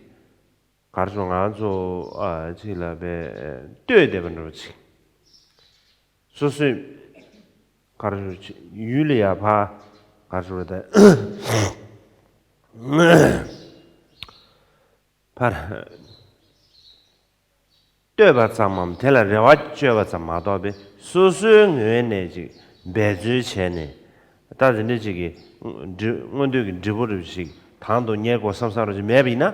ག་རེ་ཟེར། ང་ཚོ་ཨ་ཅིག་ལ་བས་ལྟོས་བསྡད་པ་འདྲ་བོ་ཅིག་སོ་སོའི་ག་རེ་ཟེར། ཡུལ་ལ་ཡ་ཕ་ག་རེ་ཟེར་ད། ཕར་ལྟོས་པ་ཙམ་མམ། དེ་ལ་རེ་བ་བཅོལ་བ་ཙམ་མ་གཏོགས་པའི་སོ་སོའི་ངོས་ནས་ཅིག་འབད་རྩོལ་བྱས་ནས། ད་དེ་འདྲ་ཅིག་གི་འབྲས། མངོན་འདོད་ཀྱི་འབྲས་བུ་རེ་བ་ཞིག་དང་དུ་གཉེར་དགོས་བསམ་བསམ་རེ་བ་ཅིག་མེད་པ་ཡིན་ན།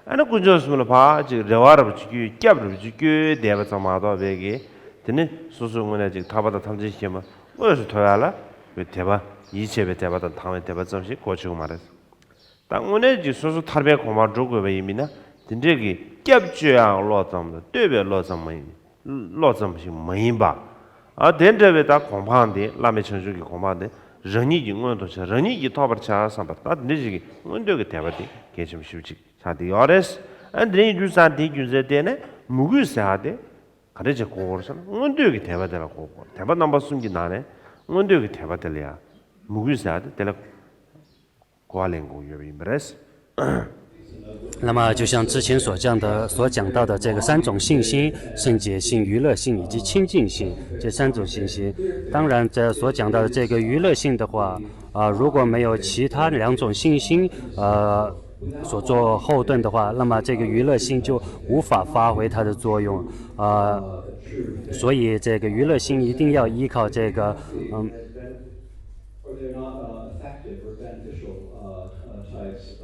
ཨ་ནི་དཀོན་མཆོག་གསུམ་ལ་ཕར་ཅིག་རེ་བ་རེ་བ་ཅིག་བཅོལ། སྐྱབས་རེ་བ་ཅིག་བཅོལ་བསྡད་པ་ཙམ་མ་གཏོགས་པའི་གི། དེ་ནི་སོ་སོའི་ངོས་ནས་ཅིག་ཐར་པ་དང་ཐམས་ཅད་མཁྱེན་པ་དངོས་སུ་ཐོབ་ཡ་ལ་དད་པ། ཡིད་ཆེས་པའི་དད་པ་དང་དང་བའི་དད་པ་ཙམ་ཞིག་དགོས་ཆོག་གི་མ་རེད། ད་དངོས་གནས་ཀྱི་སོ་སོ་ཐར་པའི་གོ་འཕང་འགྲོ་དགོས་པ་ཡིན་མིན་ན། དེ་འདྲས་ཀྱི་སྐྱབས་བཅོལ་ཡག་བློ་ཙམ་དང་ལྟོས་པའི་བློ་ཙམ་མ་ཡིན། བློ་ཙམ་ཞིག་མ་ཡིན་པ། ཨ་དེ་འདྲ་བའི་ད་གོ་འཕང་དེ། བླ་མེད་བྱང་ཆུབ་ཀྱི་གོ་འཕང་དེ་རང་ཉིད་ཀྱིས་མངོན་དུ་བྱ། རང་ཉིད་ཀྱིས་ཐོབ་པར་བྱ་བསམ་པ། ད་དེ་འདྲས་ཞིག་གི་མངོན་འདོད་ཀྱི་དད་པ་དེ་གལ་ཆེན་པོ་ཞེ་པོ་ཅིག་ཆགས་བསྡད་ཡོད་རེད། ཨ་དེ་འདྲ་ཡིན་དུས་ཙང་དེའི་རྒྱུ་མཚན་བརྟེན་ནས་མོས་གུས་ཟེར་ཡག་དེ་ག་འདྲས་ཅིག་གོ་དགོས་རེད་ཟེར་ན། མངོན་འདོད་ཀྱི་དད་པ་དེ་ལ་གོ་དགོས། དད་པ་རྣམ་པ་གསུམ་གྱི་ནང་ནས་མངོན་འདོད་ཀྱི་དད་པ་དེ་ལ་ཡ་མོས་གུས་ཟེར་ཡག་དེ་དེ་ལ་གོ་བ་ལེན་དགོས་ཡོད་པ་ཡིན་པ་རེད། 那么，就像之前所讲的、所讲到的这个三种信心——圣洁信、娱乐信以及清净信这三种信心。当然，这所讲到的这个娱乐信的话，啊、如果没有其他两种信心，呃，所做后盾的话，那么这个娱乐信就无法发挥它的作用。啊、所以这个娱乐信一定要依靠这个，嗯，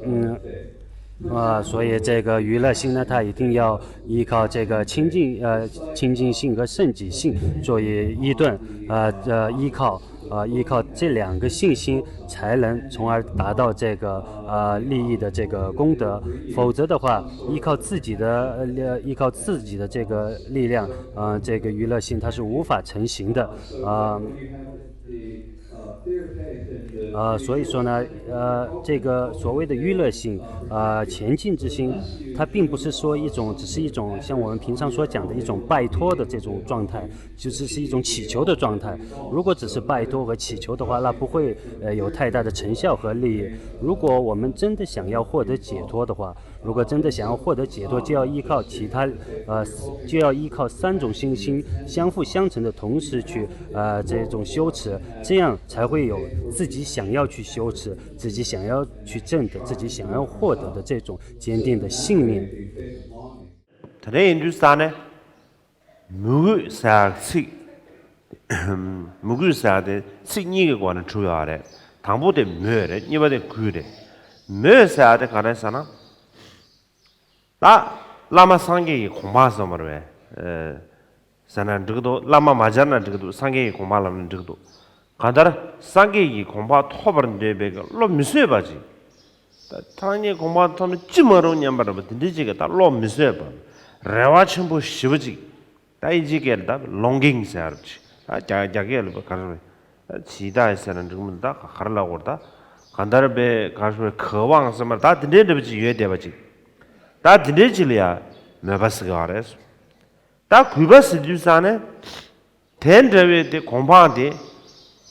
嗯，啊，所以这个娱乐性呢，它一定要依靠这个清净，呃，清净性和圣洁性作为依顿，呃，呃，依靠，呃，依靠这两个信心，才能从而达到这个，呃，利益的这个功德。否则的话，依靠自己的，呃，依靠自己的这个力量，呃，这个娱乐性它是无法成型的，啊、呃，所以说呢，呃，这个所谓的娱乐性，呃，前进之心，它并不是说一种，只是一种像我们平常所讲的一种拜托的这种状态，就只是一种祈求的状态。如果只是拜托和祈求的话，那不会，呃，有太大的成效和利益。如果我们真的想要获得解脱的话，如果真的想要获得解脱，就要依靠其他，呃，就要依靠三种信心相辅相成的同时去，呃，这种修持，这样才会有自己想要去修持、自己想要去证得、自己想要获得的这种坚定的信念。 དེ་འདྲ་ཡིན་དུས་ཙང་ནས། མོས་གུས་ཟེར་ཡག་ཚིག་མོས་གུས་ཟེར་ཡག་དེ་ཚིག་གཉིས་ཀྱི་སྒོ་ནས་གྲུབ་ཡོད་རེད། དང་པོ་དེ་མོས་རེད། གཉིས་པ་དེ་གུས་རེད། མོས་ཟེར་ཡག་དེ་ག་རེ་ཟེར་ན། ད་བླ་མ་སངས་རྒྱས་ཀྱི་གོ་འཕང་ཟེར་བ་རེད་པས། ཟེར་ན་འགྲིག་གི་འདུག་བླ་མ་མ་སྦྱར་ན་འགྲིག་གི་འདུག་སངས་རྒྱས་ཀྱི་གོ་འཕང་ལབ་ན་འགྲིག་གི་འདུག་གང་ལྟར་སངས་རྒྱས་ཀྱི་གོ་འཕང་ཐོབ་པར་འདོད་པའི་བློ་མི་བཟོད་པ་ཅིག་ད་སངས་རྒྱས་གོ་འཕང་ཐོབ་ན་ཅི་མ་རུང་སྙམ་པ་འདྲ་པོ་དེ་འདྲའི་ཅིག་གི་ད་བློ་མི་བཟོད་པ། རེ་བ་ཆེན་པོ་ཞེ་པོ་ཅིག་ད་དབྱིན་ཇིའི་སྐད་ལ་ད་ལོང་གིང་ཟེར་ཡག་ཅིག་ད་རྒྱ་རྒྱ་སྐད་ལ་ག་རེ་ཟེར། ཇི་ལྟ་ཟེར་ན་འགྲིག་མི་འདུག་ད་ག་རེ་ལབ་དགོས་རེད། ད་གང་ལྟར་པའི་ག་རེ་ཟེར། ཁེ་དབང་ཟེར་མ་རེད། ད་དེ་འདྲའི་འདྲ་པོ་ཅིག་ཡོད་བསྡད་པ་ཅིག་ད་དེ་འདྲའི་ཅིག་ལ་ཡ་མོས་པ་ཟེར་གི་ཡོད་རེད། ད་གུས་པ་ཟེར་དུས་ཙང་ནས། དེ་འདྲ་བའི་དེ་གོ་འཕང་དེ་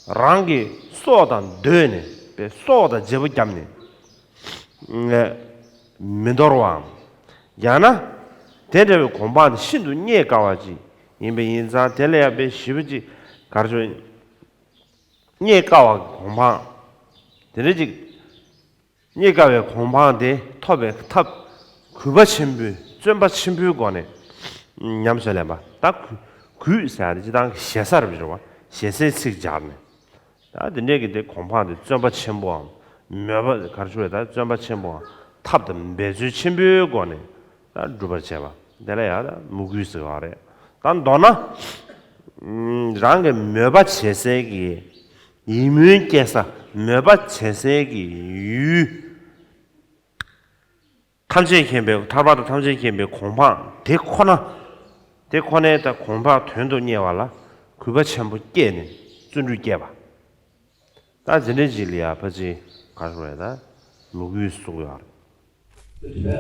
རང་གི་སྲོག་དང་བསྡོས་ནས། པའི་སྲོག་དང་བརྗེ་པོ་བརྒྱབ་ནས་མི་འདོར་བའམ། ཡང་ན་དེ་འདྲ་བའི་གོ་འཕང་དེ་ཤིན་ཏུ་རྙེད་དཀའ་བ་ཅིག་ཡིན་པ་ཡིན་ཙང་། དེ་ལ་ཡ་པའི་ཞེ་པོ་ཅིག་ག་རེ་ཟེར། རྙེད་དཀའ་བ་གི་གོ་འཕང་དེ་འདྲ་ཅིག་རྙེད་དཀའ་བའི་གོ་འཕང་དེ་ཐོབ་པའི་ཐབས། གུས་པ་ཆེན་པོས། བརྩོན་པ་ཆེན་པོའི་སྒོ་ནས་ཉམས་སུ་ལེན་པ། ད་གུས་གུས་ཟེར་ཡག་དེ་སྤྱིར་བཏང་གི་ཞེ་སར་འགྲོ་བ། ཞེ་སའི་ཚིག་སྦྱར་ནས། ད་དེ་འདྲའི་གི་དེ་གོ་འཕང་དེ་བརྩོན་པ་ཆེན་པོའམ། མོས་པ་ག་རེ་ཟེར། ད་བརྩོན་པ་ཆེན་པོའམ། ཐབས་དང་འབད་རྩོལ་ཆེན་པོའི་སྒོ་ནས་ད་སྒྲུབ་པར་བྱེད་པ། དེ་ལ་ཡ་ད་མོས་གུས་ཟེར་བ་རེད། ད་མདོར་ན། རང་གི་མོས་པ་བྱེད་སའི་གི་ཡིད་སྨོན་སྐྱེ་ས། མོས་པ་བྱེད་སའི་གི་ཡུལ། ཐམས་ཅད་མཁྱེན་པའི། ཐར་པ་དང་ཐམས་ཅད་མཁྱེན་པའི་གོ་འཕང་དེ་ཁོ་ན། དེ་ཁོ་ནའི་ད་གོ་འཕང་དོན་དུ་གཉེར་བ་ལ་གུས་པ་ཆེན་པོ་སྐྱེས་ནས་བརྩོན་འགྲུས་བསྐྱེད་པ། ད་དེ་འདྲའི་ཅིག་ལ་ཡ་ཕལ་ཆེར་ག་རེ་ཟེར། ད་མོས་གུས་ཟེར་གི་ཡོད་རེད།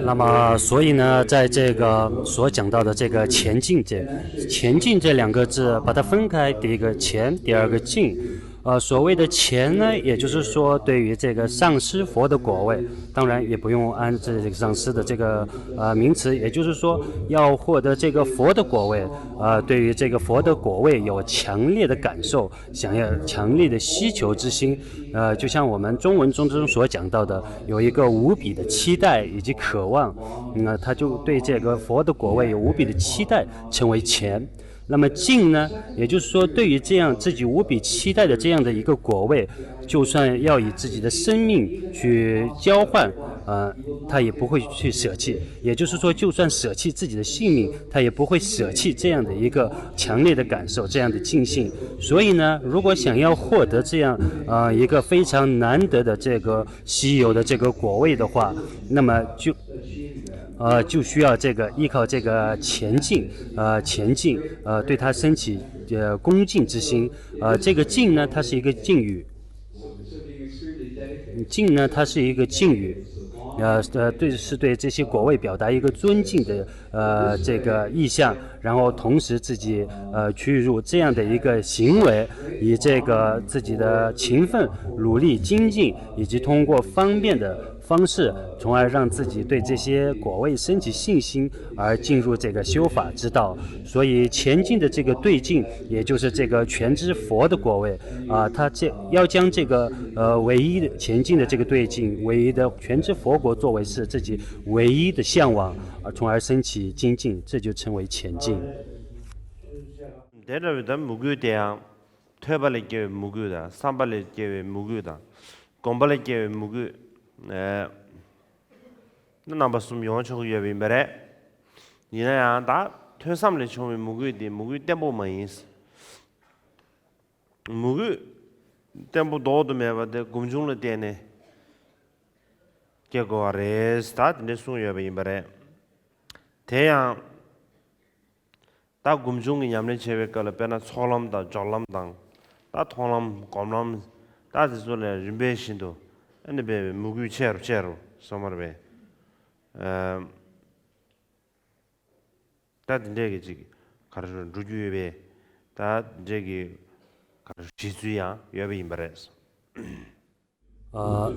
那么，所以呢，在这个所讲到的这个前进这，前进这两个字，把它分开，第一个前，第二个进。呃，所谓的前呢，也就是说，对于这个上师佛的果位，当然也不用安这个上师的这个呃名词，也就是说，要获得这个佛的果位，呃，对于这个佛的果位有强烈的感受，想要强烈的希求之心，呃，就像我们中文中中所讲到的，有一个无比的期待以及渴望，那他就对这个佛的果位有无比的期待，称为前。那么进呢，也就是说，对于这样自己无比期待的这样的一个果位，就算要以自己的生命去交换，呃，他也不会去舍弃。也就是说，就算舍弃自己的性命，他也不会舍弃这样的一个强烈的感受，这样的进性。所以呢，如果想要获得这样呃一个非常难得的这个稀有的这个果位的话，那么就呃就需要这个依靠这个前进，呃前进，呃对他升起呃恭敬之心，呃这个敬呢，它是一个敬语。敬呢，它是一个敬语，呃呃，对，是对这些果位表达一个尊敬的呃这个意向，然后同时自己呃去入这样的一个行为，以这个自己的勤奋、努力、精进，以及通过方便的方式，从而让自己对这些果位升起信心，而进入这个修法之道。所以前进的这个对境，也就是这个全知佛的果位啊，他这要将这个呃唯一的前进的这个对境，唯一的全知佛国作为是自己唯一的向往，啊，从而升起精进，这就称为前进。དེ་འདྲ་བའི་ད་མོས་གུས་དེ་ཡང་ཐོས་པ་ལས་སྐྱེ་བའི་མོས་གུས་དང་བསམ་པ་ལས་སྐྱེ་བའི་མོས་གུས་དང་སྒོམ་པ་ལས་སྐྱེ་བའི་མོས་གུས། ཨེ། རྣམ་པ་གསུམ་ཡོང་ཆོག་གི་ཡོད་པ་ཡིན་པ་རེད། ཡིན་ན་ཡང་ད་ཐོས་བསམ་ལས་བྱུང་བའི་མོས་གུས་དེ་མོས་གུས་བརྟན་པོ་མ་ཡིན། མོས་གུས་བརྟན་པོ་ལྡོག་ཏུ་མེད་པ་དེ་སྒོམ་བྱུང་ལ་བརྟེན་ནས་སྐྱེ་དགོས་པ་རེད། ད་དེ་འདྲ་གསུངས་ཡོད་པ་ཡིན་པ་རེད། དེ་ཡང་། ད་སྒོམ་བྱུང་གི་ཉམས་ལེན་བྱེད་པའི་སྐབས་ལ་དཔེར་ན་ཚོགས་ལམ་དང་སྦྱོར་ལམ་དང་། ད་མཐོང་ལམ་སྒོམ་ལམ། ད་དེ་ཚོ་ལ་རིམ་པས་བཞིན་དུ་ཨ་ནི་འབད་བའི་མོས་གུས་ཆེ་རུ་ཆེ་རུ་སོང་བར་བས། ཨ། ད་དེ་འདྲས་ཀྱི་ཅིག་ག་རེ་ཞུ་འགྲོ་རྒྱུ་ཡོད་པས། ད་དེ་འདྲས་ཀྱི་ག་རེ་ཞུ་བྱེད་ཚུལ་ཡང་ཡོད་པ་ཡིན་པ་རེད། 呃，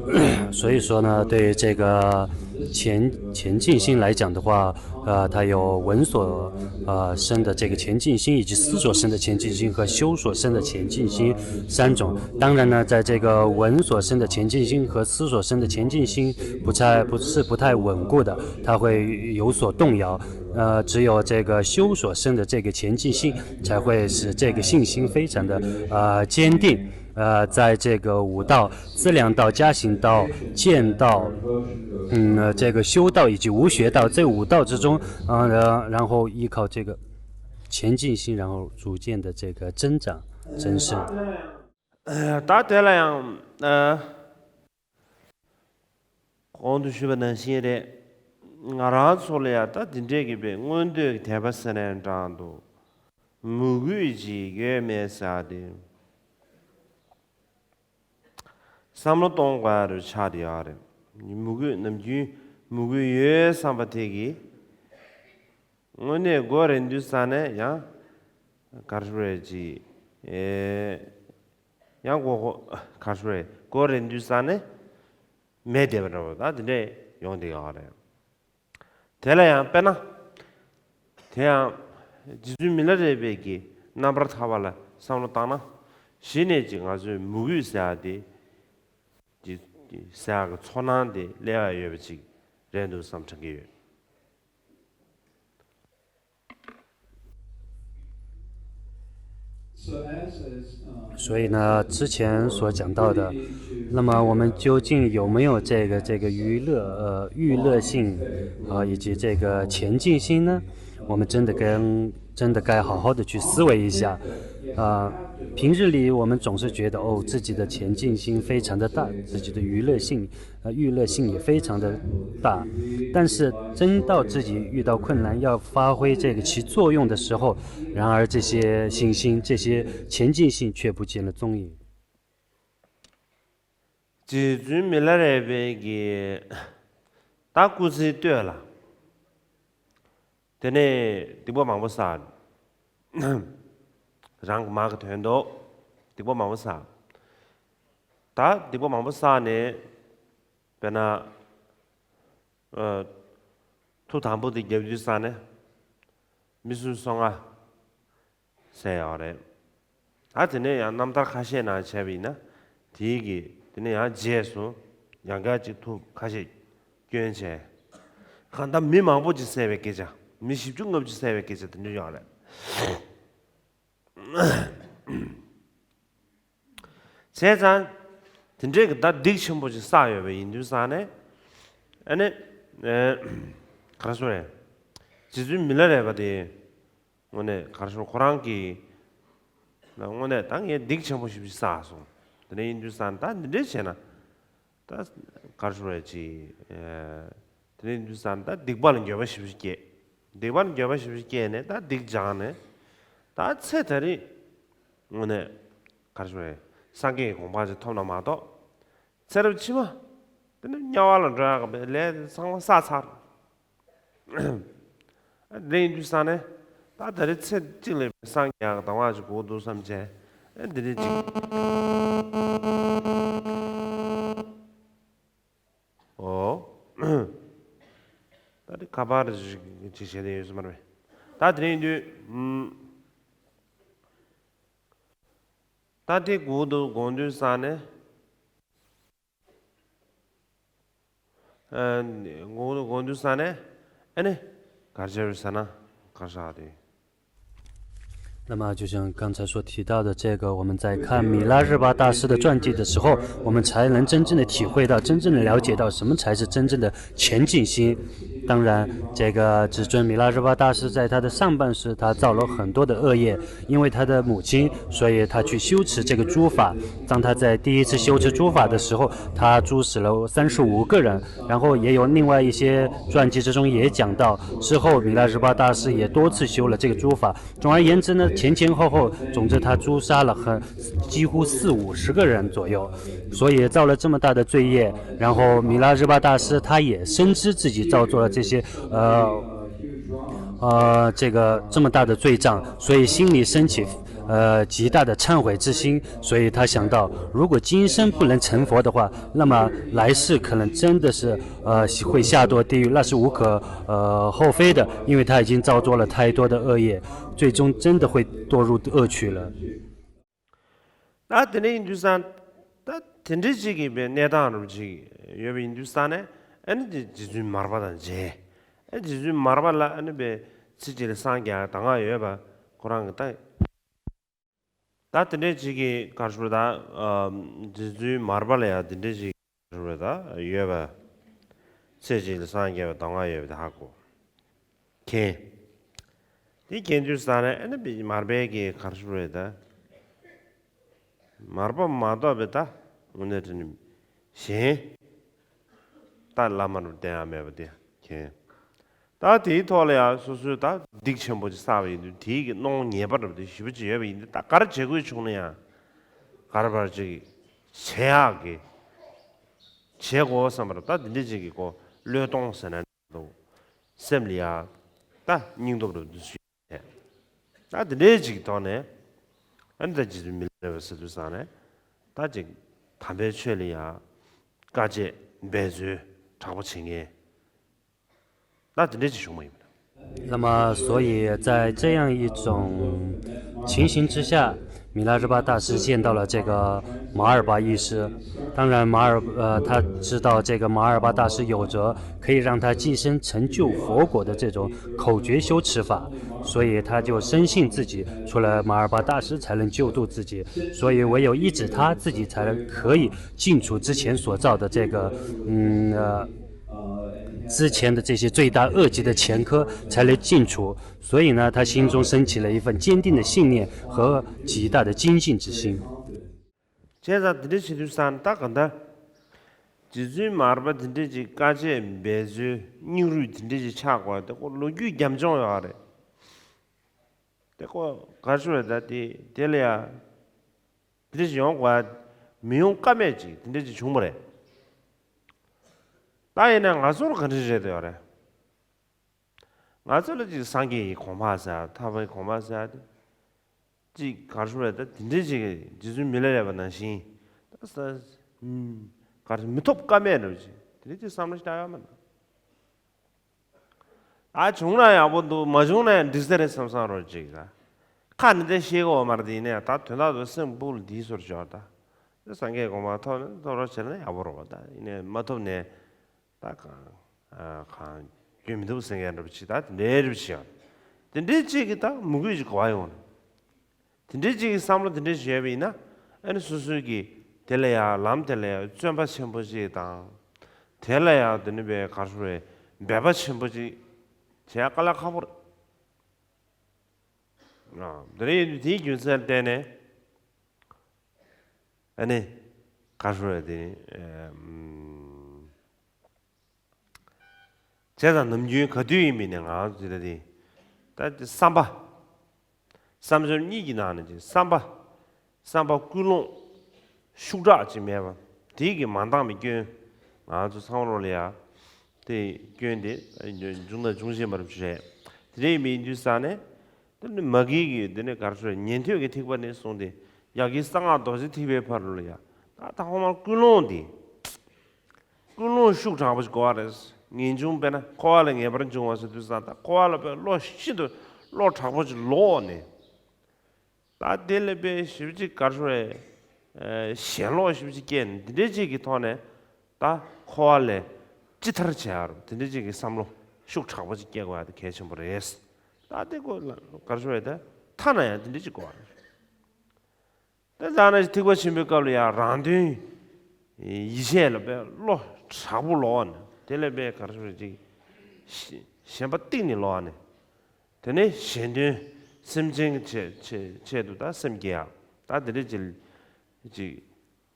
所以说呢，对于这个前前进心来讲的话，呃，它有闻所呃生的这个前进心，以及思所生的前进心和修所生的前进心三种。当然呢，在这个闻所生的前进心和思所生的前进心不太不是不太稳固的，它会有所动摇。呃，只有这个修所生的这个前进心，才会使这个信心非常的呃坚定。 呃，在这个五道、资粮道、加行道、见道、嗯，呃，这个修道以及无学道这五道之中，啊，然然后依靠这个前进心，然后逐渐的这个增长增盛。 ད་དེ་ལ་ཡང་། ཨ། གོང་དུ་ཞུས་པ་ནང་བཞིན་རེད། ང་རང་ཚོ་ལ་ཡང་ད་འདི་འདྲས་ཀྱི་པའི་མངོན་འདོད་ཀྱི་དད་པ་ཟེར་ནའི་འདྲ་འདུག་མོས་གུས་ཅིག་ཡོད་མེད་ཟེར་ཏེ། བསམ་བློ་གཏོང་དགོས་ཡ་རུ་ཆགས་བསྡད་ཡོད་རེད། མོས་གུས་ནམ་རྒྱུན་མོས་གུས་ཡོད་བསམ་པ་དེ་གིས། དངོས་གནས་འགོ་རན་དུས་ཙ་ནས་ཡང་། ག་རེ་ཞུ་རེད་ཅིག་ཨེ། ཡང་འགོ་འགོ་ག་རེ་ཞུ་རེད། འགོ་རན་དུས་ཙ་ནས་མེད་བསྡད་པ་འདྲ་བོ་ད་དེ་འདྲས་ཡོང་བསྡད་ཡོད་རེད། དེ་ལ་ཡང་དཔེར་ན། དེ་ཡང་རྗེ་བཙུན་མི་ལ་རས་པའི་གི་རྣམ་པར་ཐར་པ་ལ་བསམ་བློ་བཏང་ན། གཞི་ནས་ཅིག་ང་ཚོའི་མོས་གུས་ཟེར་ཡ་དེ། ཅིག་ཟེར་ཡ་གི་ཚོར་སྣང་དེ་སླེབས་ཡ་ཡོད་པ་ཅིག་རེད་འདུག་བསམ་དྲན་གྱི་ཡོད། 所以呢，之前所讲到的，那么我们究竟有没有这个这个欲乐呃欲乐性啊，以及这个前进心呢？我们真的跟真的该好好的去思维一下啊。平日里我们总是觉得哦，自己的前进心非常的大，自己的欲乐性呃，欲乐性也非常的大。但是真到自己遇到困难，要发挥这个其作用的时候，然而这些信心、这些前进性却不见了踪影。 རྗེ་བཙུན་མི་ལ་རས་པའི་གི་ ད་སྐུ་ཚེ་སྟོད་ལ། དེ་ནས་སྡིག་པ་མང་པོ་བསགས། རང་གི་མ་གི་དོན་དུ་སྡིག་པ་མང་པོ་བསགས། ད་སྡིག་པ་མང་པོ་བསགས་ནས། དཔེར་ན། ཨ། ཐུགས་དམ་པོ་དེ་རྒྱབ་དུས་ཙ་ནས། མི་སྲུན་སོ་ལྔ་བསད་ཡོད་རེད། ད་དེ་ནས་ཡང་རྣམ་ཐར་ཁ་ཤས་ནང་བྱས་པ་ཡིན་ན། དེའི་གི་དེ་ནས་ཡང་རྗེས་སུ་ཡང་བསྐྱར་ཅིག་ཐུགས་ཁ་ཤས་སྐྱོན་བྱས། གང་ལྟར་མི་མང་པོ་ཅིག་བསད་པའི་སྐད་ཆ། མི་བཞི་བཅུ་ལྔ་བཅུ་བསད་པའི་སྐད་ཆ་དེ་འདྲ་ཡོད་རེད། བྱས་ཙང་། དེ་འདྲའི་གི་ད་སྡིག་ཆེན་པོ་ཅིག་བསགས་ཡོད་པ་ཡིན་དུས་ཙ་ནས། ཨ་ནི། ཨེ། ག་རེ་ཟེར་དགོས་རེད། རྗེ་བཙུན་མི་ལ་རས་པ་དེ། དངོས་གནས་ག་རེ་ཟེར། ཁོ་རང་གིས། དངོས་གནས་ད་ངས་སྡིག་ཆེན་པོ་ཞེ་པོ་ཅིག་བསགས་སོང་། དེ་འདྲ་ཡིན་དུས་ཙ་ནས་ད་འདི་འདྲ་བྱས་ན། ད་ག་རེ་ཟེར་དགོས་རེད། ཅིག་དེ་འདྲ་ཡིན་དུས་ཙ་ནས་ད་སྡིག་པ་ལ་འགྱོད་པ་ཞེ་པོ་ཅིག་སྐྱེས། སྡིག་པ་ལ་འགྱོད་པ་ཞེ་པོ་ཅིག་སྐྱེས་ནས། ད་སྡིག་སྦྱངས་ནས། ད་ཚེ་ད་རེས། དངོས་གནས། ག་རེ་ཟེར་དགོས་རེད། སངས་རྒྱས་ཀྱི་གོ་འཕང་ཅིག་ཐོབ་ན་མ་གཏོགས། ཚེ་རབས་ཕྱི་མ། དེ་ནི་དམྱལ་བ་ལ་འགྲོ་ཡག་གི་ལས་ཚང་མ་བསགས་ཚར། དེ་ཡིན་དུས་ཙ་ནས། ད་ད་རེས་ཚེ་གཅིག་ལ་སངས་རྒྱས་ཀྱི་གདམས་ངག་ཅིག་གོ་འདུག་བསམ་བྱས། ཨེ། འདི་འདྲ་ཅིག་འོ། ད་དེ་ཁ་པར་ཅིག་བྱས་ནས་ཡོད་ས་མ་རེད། ད་དེ་ཡིན་དུས། ཨུམ། ད་དེ་གོ་འདུག་དགོངས་དུས་ཙ་ནས། ཨ། དགོངས་དུས་ཙ་ནས། ཨ་ནི། ག་རེ་བྱས་ཟེར་ན། ག་རེ་ཟེར་དེ། 那么，就像刚才所提到的这个，我们在看米拉热巴大师的传记的时候，我们才能真正的体会到，真正的了解到什么才是真正的虔敬心。当然，这个至尊米拉热巴大师在他的上半世，他造了很多的恶业，因为他的母亲，所以他去修持这个诸法。当他在第一次修持诸法的时候，他诛死了三十五个人。然后也有另外一些传记之中也讲到，之后米拉热巴大师也多次修了这个诸法。总而言之呢，前前后后，总之他诛杀了很几乎四五十个人左右，所以造了这么大的罪业。然后米拉热巴大师他也深知自己造作了这些，呃，呃，这个这么大的罪障，所以心里升起，呃，极大的忏悔之心。所以他想到，如果今生不能成佛的话，那么来世可能真的是，呃，会下堕地狱，那是无可，呃，厚非的，因为他已经造作了太多的恶业，最终真的会堕入恶趣了。 ད་དེ་འདྲ་ཡིན་དུས་ཙ་ནས། ད་དེ་འདྲ་ཅིག་གི་གནས་སྟངས་རུ་ཅིག་ཡོད་པ་ཡིན་དུས་ཙ་ནས། ཨ་ནི་དེ་རྗེ་བཙུན་མར་པ་དང་མཇལ། ཨ། རྗེ་བཙུན་མར་པ་ལ་ཨ་ནི་པའི་ཚེ་གཅིག་ལ་སངས་རྒྱས་གདམས་ངག་ཡོད་པ་ཁོ་རང་གིས་ད། ད་དེ་འདྲ་ཅིག་གི་ག་རེ་ཟེར་དགོས་རེད། ད། ཨ། རྗེ་བཙུན་མར་པ་ལ་ཡང་དེ་འདྲ་ཅིག་ག་རེ་ཟེར་དགོས་རེད། ད་ཡོད་པ། ཚེ་གཅིག་ལ་སངས་རྒྱས་པའི་གདམས་ངག་ཡོད་པ་དེ་ཧ་གོ། མཁྱེན། དེ་མཁྱེན་དུས་ཙ་ནས། ཨ་ནི་པའི་མར་པའི་གི་ག་རེ་ཟེར་དགོས་རེད། ད་མར་པ་མ་གཏོགས་པའི་ད་དངོས་གནས་དྲིན་གཞན་ད་བླ་མར་བསྟེན་ཡ་མེད་པ་དེ་མཁྱེན། ད་དེའི་ཐོག་ལ་ཡང་སོ་སོས་ད་སྡིག་ཆེན་པོ་ཅིག་བསགས་པ་ཡིན་དུས། དེའི་གི་གནོང་ངེས་པ་འདྲ་པོ་དེ་ཞེ་པོ་ཅིག་ཡོད་པ་ཡིན་དུས། ད་ག་རེ་བྱེད་དགོས་བྱུང་ན་ཡང་། ག་རེ་བར་ཅིག་བྱེད་ཡག་གི་བྱེད་དགོས་བསམ་པ་རེད། ད་འདི་འདྲ་ཅིག་གི་གོ་བློས་གཏོང་ཟེར་ན་འདུག་སེམས་ལ་ཡ་ད་སྙིང་སྟོབས་རུ་འདུ་ཞིག་བྱས། ད་འདི་འདྲའི་ཅིག་གི་ཐོག་ནས། ཨ་ནི་ད་རྗེ་བཙུན་མི་ལ་རས་པ་ཟེར་དུས་ཙ་ནས། ད་ཅིག་དམ་པའི་ཆོས་ལ་ཡ་དཀའ་སྤྱད་འབད་རྩོལ་དྲག་པོ་བྱེད་མཁན། ད་དེ་འདྲ་ཅིག་བྱུང་བ་ཡིན་པ་རེད། 那么，所以在这样一种情形之下，米拉热巴大师见到了这个马尔巴大师。当然，马尔，呃，他知道这个马尔巴大师有着可以让他即身成就佛果的这种口诀修持法，所以他就深信自己除了马尔巴大师才能救度自己，所以唯有依止他自己才能可以净除之前所造的这个，嗯，呃，之前的这些罪大恶极的前科才能尽除。所以呢，他心中升起了一份坚定的信念和极大的精进之心。 བྱས་ཙང་དེ་འདྲ་བྱེད་དུས་ཙ་ནས། ད་གང་ལྟར་རྗེ་བཙུན་མར་པ་དེ་འདྲ་ཅིག་དཀའ་སྤྱད་འབད་རྩོལ་སྙིང་རུས་དེ་འདྲ་ཅིག་ཆགས་དགོས་དེ་ཁོ་ལོ་རྒྱུས་རྒྱབ་ལྗོངས་ཡོད་རེད། དེ་ཁོ་ག་རེ་ཟེར་དགོས་རེད། ད་དེ་དེ་ལ་ཡ་དེ་འདྲ་ཅིག་ཡོང་དགོས། མི་ཡོང་ཀ་མེད་ཅིག་དེ་འདྲ་ཅིག་བྱུང་བ་རེད། ད་ཡིན་ན་ང་ཚོར་ག་འདྲ་བྱེད་དུ་ཡོད་རེད། ང་ཚོ་ལ་ཅིག་སངས་རྒྱས་ཀྱི་གོ་འཕང་ཟེར་ཐར་པའི་གོ་འཕང་ཟེར་ཏེ། ཅིག་ག་རེ་ཞུ་རེད། ད་དེ་འདྲའི་ཅིག་རྗེ་བཙུན་མི་ལ་རས་པ་ནང་བཞིན། ད་ས་ཨུམ་ག་རེ་མི་ཐོབ་ཀ་མེད་འདྲ་བོ་ཅིག་དེ་འདྲའི་ཅིག་བསམ་བློ་ཞིག་བཏང་ཡོད་མ་རེད། ཨ་བྱུང་ན་ཡག་པོ་འདུག་མ་བྱུང་ན་ཡང་འགྲིག་ས་རེད་བསམ་བསམ་རོགས་ཅིག་ལ། ཁ་ནས་དེ་ཤེས་གོ་མ་རེད་དེ། ཡིན་ན་ཡང་ད་དོན་དག་ཏུ་སེམས་སྤུ་ལ་འདིའི་སོར་འཇོག་ད། དེ་སངས་རྒྱས་གོ་འཕང་ཐོབ་ནས་ཐོབ་རོགས་བྱས་ན་ཡག་པོ་རེད་པ། ད་ཡིན་ནའི་མ་ཐོབ་ནས་ད་གང་ཨ་གང་སྐྱོན་མི་འདུག་ཟེར་མཁན་འདྲ་པོ་ཅིག་ད་དེ་འདྲའི་རེ་བ་ཅིག་ཡོད། དེ་འདྲའི་ཅིག་གིས་ད་མོས་གུས་ཅིག་གོ་བ་ཡོང་ནས། དེ་འདྲའི་ཅིག་གི་བསམ་བློ་དེ་འདྲའི་བྱས་པ་ཡིན་ན། ཨ་ནི་སོ་སོའི་གི་དེ་ལ་ཡང་ལམ་དེ་ལ་ཡང་བརྩོན་པ་ཆེན་པོ་ཅིག་དང་། དེ་ལ་ཡང་དེ་ནི་བའི་ག་རེ་ཞུ་རེད། འབད་པ་ཆེན་པོ་ཅིག་བྱེད་ཡ་དཀའ་ལས་ཁག་པོ་རེད། ཨ་དེ་རེད། དེའི་རྒྱུ་མཚན་བརྟེན་ནས་ཨ་ནི་ག་རེ་ཞུ་རེད། དེ་ནི་ཨ་ཨམ། བྱས་ཙང་ནམ་རྒྱུན་ག་དུས་ཡིན་པའི་ནས་ང་ཚོ་དེ་ལྟ་དེ། ད་དེ་བསམ་པ། བསམ་སྦྱོར་གཉིས་ཀྱི་ནང་ནས་ཀྱི་བསམ་པ། བསམ་པ་ཀུན་སློང་ཤུགས་དྲག་ཅིག་མེད་པ། དེའི་གི་མ་འདང་བའི་སྐྱོན། ང་ཚོ་ཚང་མ་ལོག་ལ་ཡ། དེ་སྐྱོན་དེ་འབྱུང་དང་འབྱུང་བཞིན་པ་རེད། དེ་འདྲ་ཡིན་པའི་ཡིན་དུས་ས་ནས། དེ་ནི་མ་གི་གི་དེ་ནི་ག་རེ་ཞུ་རེད། ཉན་ཐོས་ཀྱི་ཐེག་པ་ནས་བཟུང་སྟེ་ཡ་གི་གསང་སྔགས་རྡོ་རྗེ་ཐེག་པའི་བར་ལ་ཡ། ད་ད་ཧོ་མ་ཀུན་སློང་དེ། ཀུན་སློང་ཤུགས་དྲག་པོ་ཞིག་དགོས་པ་རེད། ངེས་འབྱུང་དཔེར་ན་འཁོར་བ་ལས་ངེས་པར་འབྱུང་བ་ཟེར་དུས་ཙང་ད་འཁོར་བ་ལ་དཔེ་བློ་ཤིན་ཏུ་བློ་དྲག་པོ་ཞིག་ལོག་ནས། ད་དེ་ལས་དཔེ་ཞིབ་ཅིག་ག་རེ་ཞུ་རེད། ཨེ་ཞེན་ལོག་ཞིབ་ཅིག་སྐྱེས་ནས་འདི་འདྲའི་ཅིག་གི་ཐོག་ནས་ད་འཁོར་བ་ལས་ཅི་ཐར་བྱེད་ཡ་རུ་དེ་འདྲའི་ཅིག་གི་བསམ་བློ་ཤུགས་དྲག་པོ་ཅིག་སྐྱེ་དགོས་ཡ་དེ་གལ་ཆེན་པོ་རེད། ད་དེ་ཀོ་ག་རེ་ཞུ་རེད། ད་ཐ་ན་ཡང་དེ་འདྲའི་ཅིག་དགོས་པ་རེད། དེ་ལྟར་ན་ཐེག་པ་ཆེན་པོའི་སྐབས་ལ་ཡང་རང་དོན་ཡིད་བྱེད་ལ་དཔེ་བློ་དྲག་པོ་ལོག་ནས། དེ་ལས་དཔེ་ག་རེ་ཞུ་རེད། ཅིག་ཞེན་པ་གཏིང་ནས་ལོག་ནས། དེ་ནས་གཞན་དོན་སེམས་ཅན་གྱི་ཆེད་ཆེད་ཆེད་དུ་ད་སེམས་བསྐྱེད་ཡ། ད་དེ་འདྲ་ཅིག་ཅིག་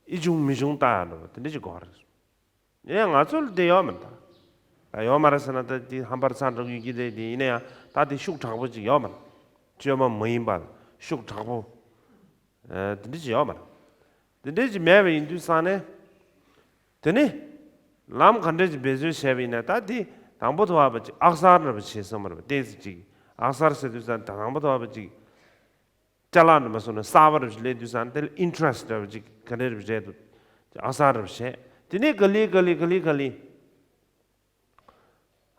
ཨེ་བྱུང་མི་བྱུང་ལྟ་ཡ་འདྲ་པོ་དེ་འདྲ་ཅིག་དགོས་པ་རེད། ཡང་ང་ཚོ་ལ་དེ་ཡོད་མ་རེད་ད། ད་ཡོད་མ་རེད་ཟེར་ན་ད་དེ་ཧམ་པར་ཚ་འགྲོ་གི་ཡོད་ཀྱི་རེད་དེ། ཡིན་ན་ཡང་ད་དེ་ཤུགས་དྲག་པོ་ཅིག་ཡོད་མ་རེད། བཅོས་མ་མ་ཡིན་པ་ཤུགས་དྲག་པོ། ཨ་དེ་འདྲ་ཅིག་ཡོད་མ་རེད། དེ་འདྲ་ཅིག་མེད་པ་ཡིན་དུས་ཙང་ནས། དེ་ནི་ལམ་ག་འདྲ་ཅིག་འབད་རྩོལ་བྱས་པ་ཡིན་ན་ད་དེ་དང་པོ་དུ་བ་པ་ཅིག་ཨག་གསར་འདྲ་པོ་བྱེད་བསམ་པ་རེད་པ། ཏོག་ཙམ་ཅིག་ཨག་གསར་ཟེར་དུས་ཙང་ད་དང་པོ་དུ་བ་པ་ཅིག་ཅ་ལག་འདྲ་མ་སོང་ན་གསར་པ་རུ་ཞིག་སླེབས་དུས་ཙང་དེ་ལ་ཨིན་ཊི་རེ་སི་འདྲ་བ་ཅིག་ག་འདྲ་རུ་རེད་འདུག་ཨ་གསར་རུ་བྱས། དེ་ནས་ག་ལེ་ག་ལེ་ག་ལེ་ག་ལེ།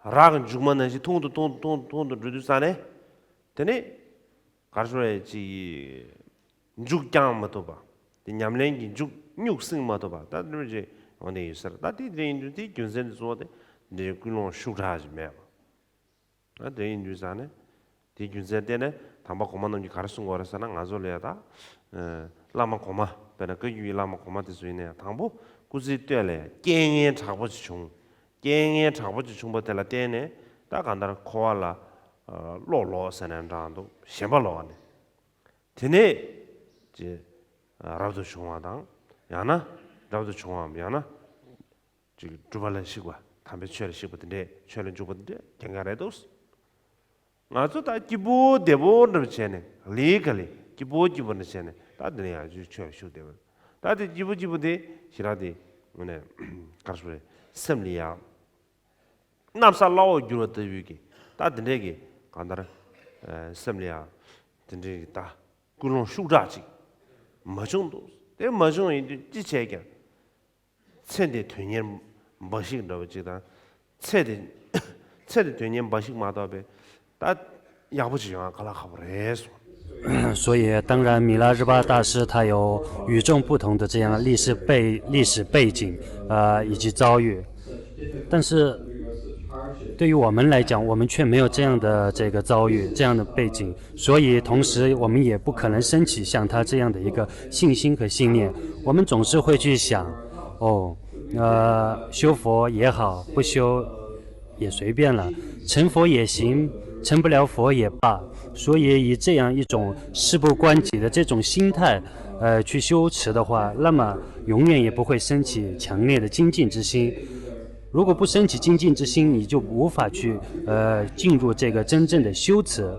རག་གི་མཇུག་མ་ནང་བཞིན་ཐུང་དུ་ཐུང་དུ་ཐུང་དུ་ཐུང་དུ་འགྲོ་དུས་ཙང་ནས། དེ་ནས་ག་རེ་ཞུ་རེད། ཅིག་མཇུག་བསྐྱང་མ་ཐུབ་པ། དེ་ཉམས་ལེན་གྱི་མཇུག་སྨྱུག་སྲིང་མ་ཐུབ་པ་ད་དེ་འདྲ་ཅིག་ཡོང་བསྡད་ཡོད་ས་རེད། ད་དེ་དེ་ཡིན་དུས་དེའི་རྒྱུ་མཚན་དེ་གཙོ་བོ་དེ་འདི་ཀུན་སློང་ཤུགས་དྲག་ཅིག་མེད་པ། ཨ་དེ་ཡིན་དུས་ཙང་ནས། དེའི་རྒྱུ་མཚན་བརྟེན་ནས་དམ་པ་གོང་མ་རྣམས་ཀྱིས་ག་རེ་གསུང་གི་ཡོད་རེད་ཟེར་ན། ང་ཚོ་ལ་ཡ་ད། ཨ་བླ་མ་གོང་མ་དཔེར་ན་བཀའ་བརྒྱུད་ཀྱི་བླ་མ་གོང་མ་དེ་ཚོ་ཡིན་ན་ཡང་དང་པོ་སྐུ་ཚེའི་སྟོད་ལ་ཡ་རྐྱེན་ངན་དྲག་པོ་ཅིག་བྱུང་། རྐྱེན་ངན་དྲག་པོ་ཅིག་བྱུང་བ་དེ་ལ་བརྟེན་ནས་ད་གང་ལྟར་འཁོར་བ་ལ་ཨ་བློ་ལོག་ཟེར་ནས་འདྲ་འདུག་ཞེན་པ་ལོག་ནས། དེ་ནས་ཅེས་རབ་ཏུ་བྱུང་བ་དང་། ཡང་ན་རབ་ཏུ་བྱུང་བའམ་ཡང་ན། ཅིག་སྒྲུབ་པ་ལ་གཤེགས་པ། དམ་པའི་ཆོས་ལ་གཤེགས་པ་དེ་འདྲས། ཆོས་ལ་འཇུག་པ་དེ་འདྲས་ཀྱང་ཀྱང་རེད་འདུག་ང་ཚོ་ད་སྐྱིད་པོ་བདེ་པོ་འདྲ་བྱས་ནས་ལས་ཀ་ལས་སྐྱིད་པོ་སྐྱིད་པོ་འདྲ་བྱས་ནས་ད་འདི་ནས་ཡང་ཆོས་ལ་ཞུགས་བསྡད་པ། ད་དེ་སྐྱིད་པོ་སྐྱིད་པོ་དེ་ཞེ་དྲག་དེ་ངོ་ནས་གར་སོ་རེད། སེམས་ལ་ཡང་གནམ་ས་བླ་འོག་འགྱུར་བ་ལྟ་བུའི་གི་ད་དེ་འདྲས་ཀྱི་གང་ལྟར་སེམས་ལ་ཡང་དེ་འདྲས་ཀྱི་ད་ཀུན་སློང་ཤུགས་དྲག་ཅིག་མ་བྱུང་འདུག་དེ་མ་བྱུང་ཡིན་དུས་ཅི་བྱས་ཀྱང་། ཚེ་འདིའི་དོན་གཉེར་འབའ་ཞིག་འདྲ་བ་ཅིག་དང་། ཚེ་འདི་ཚེ་འདིའི་དོན་གཉེར་འབའ་ཞིག་མ་གཏོགས་པའི་ད་ཡག་པོ་ཅིག་ཡོང་ཡ་དཀའ་ལས་ཁག་པོ་རེད་གསུངས། 所以，当然，米拉热巴大师他有与众不同的这样历史背历史背景，呃，以及遭遇。但是，对于我们来讲，我们却没有这样的这个遭遇、这样的背景，所以同时我们也不可能升起像他这样的一个信心和信念。我们总是会去想，哦，呃，修佛也好，不修也随便了，成佛也行，成不了佛也罢。所以以这样一种事不关己的这种心态，呃，去修持的话，那么永远也不会升起强烈的精进之心。如果不升起精进之心，你就无法去，呃，进入这个真正的修持。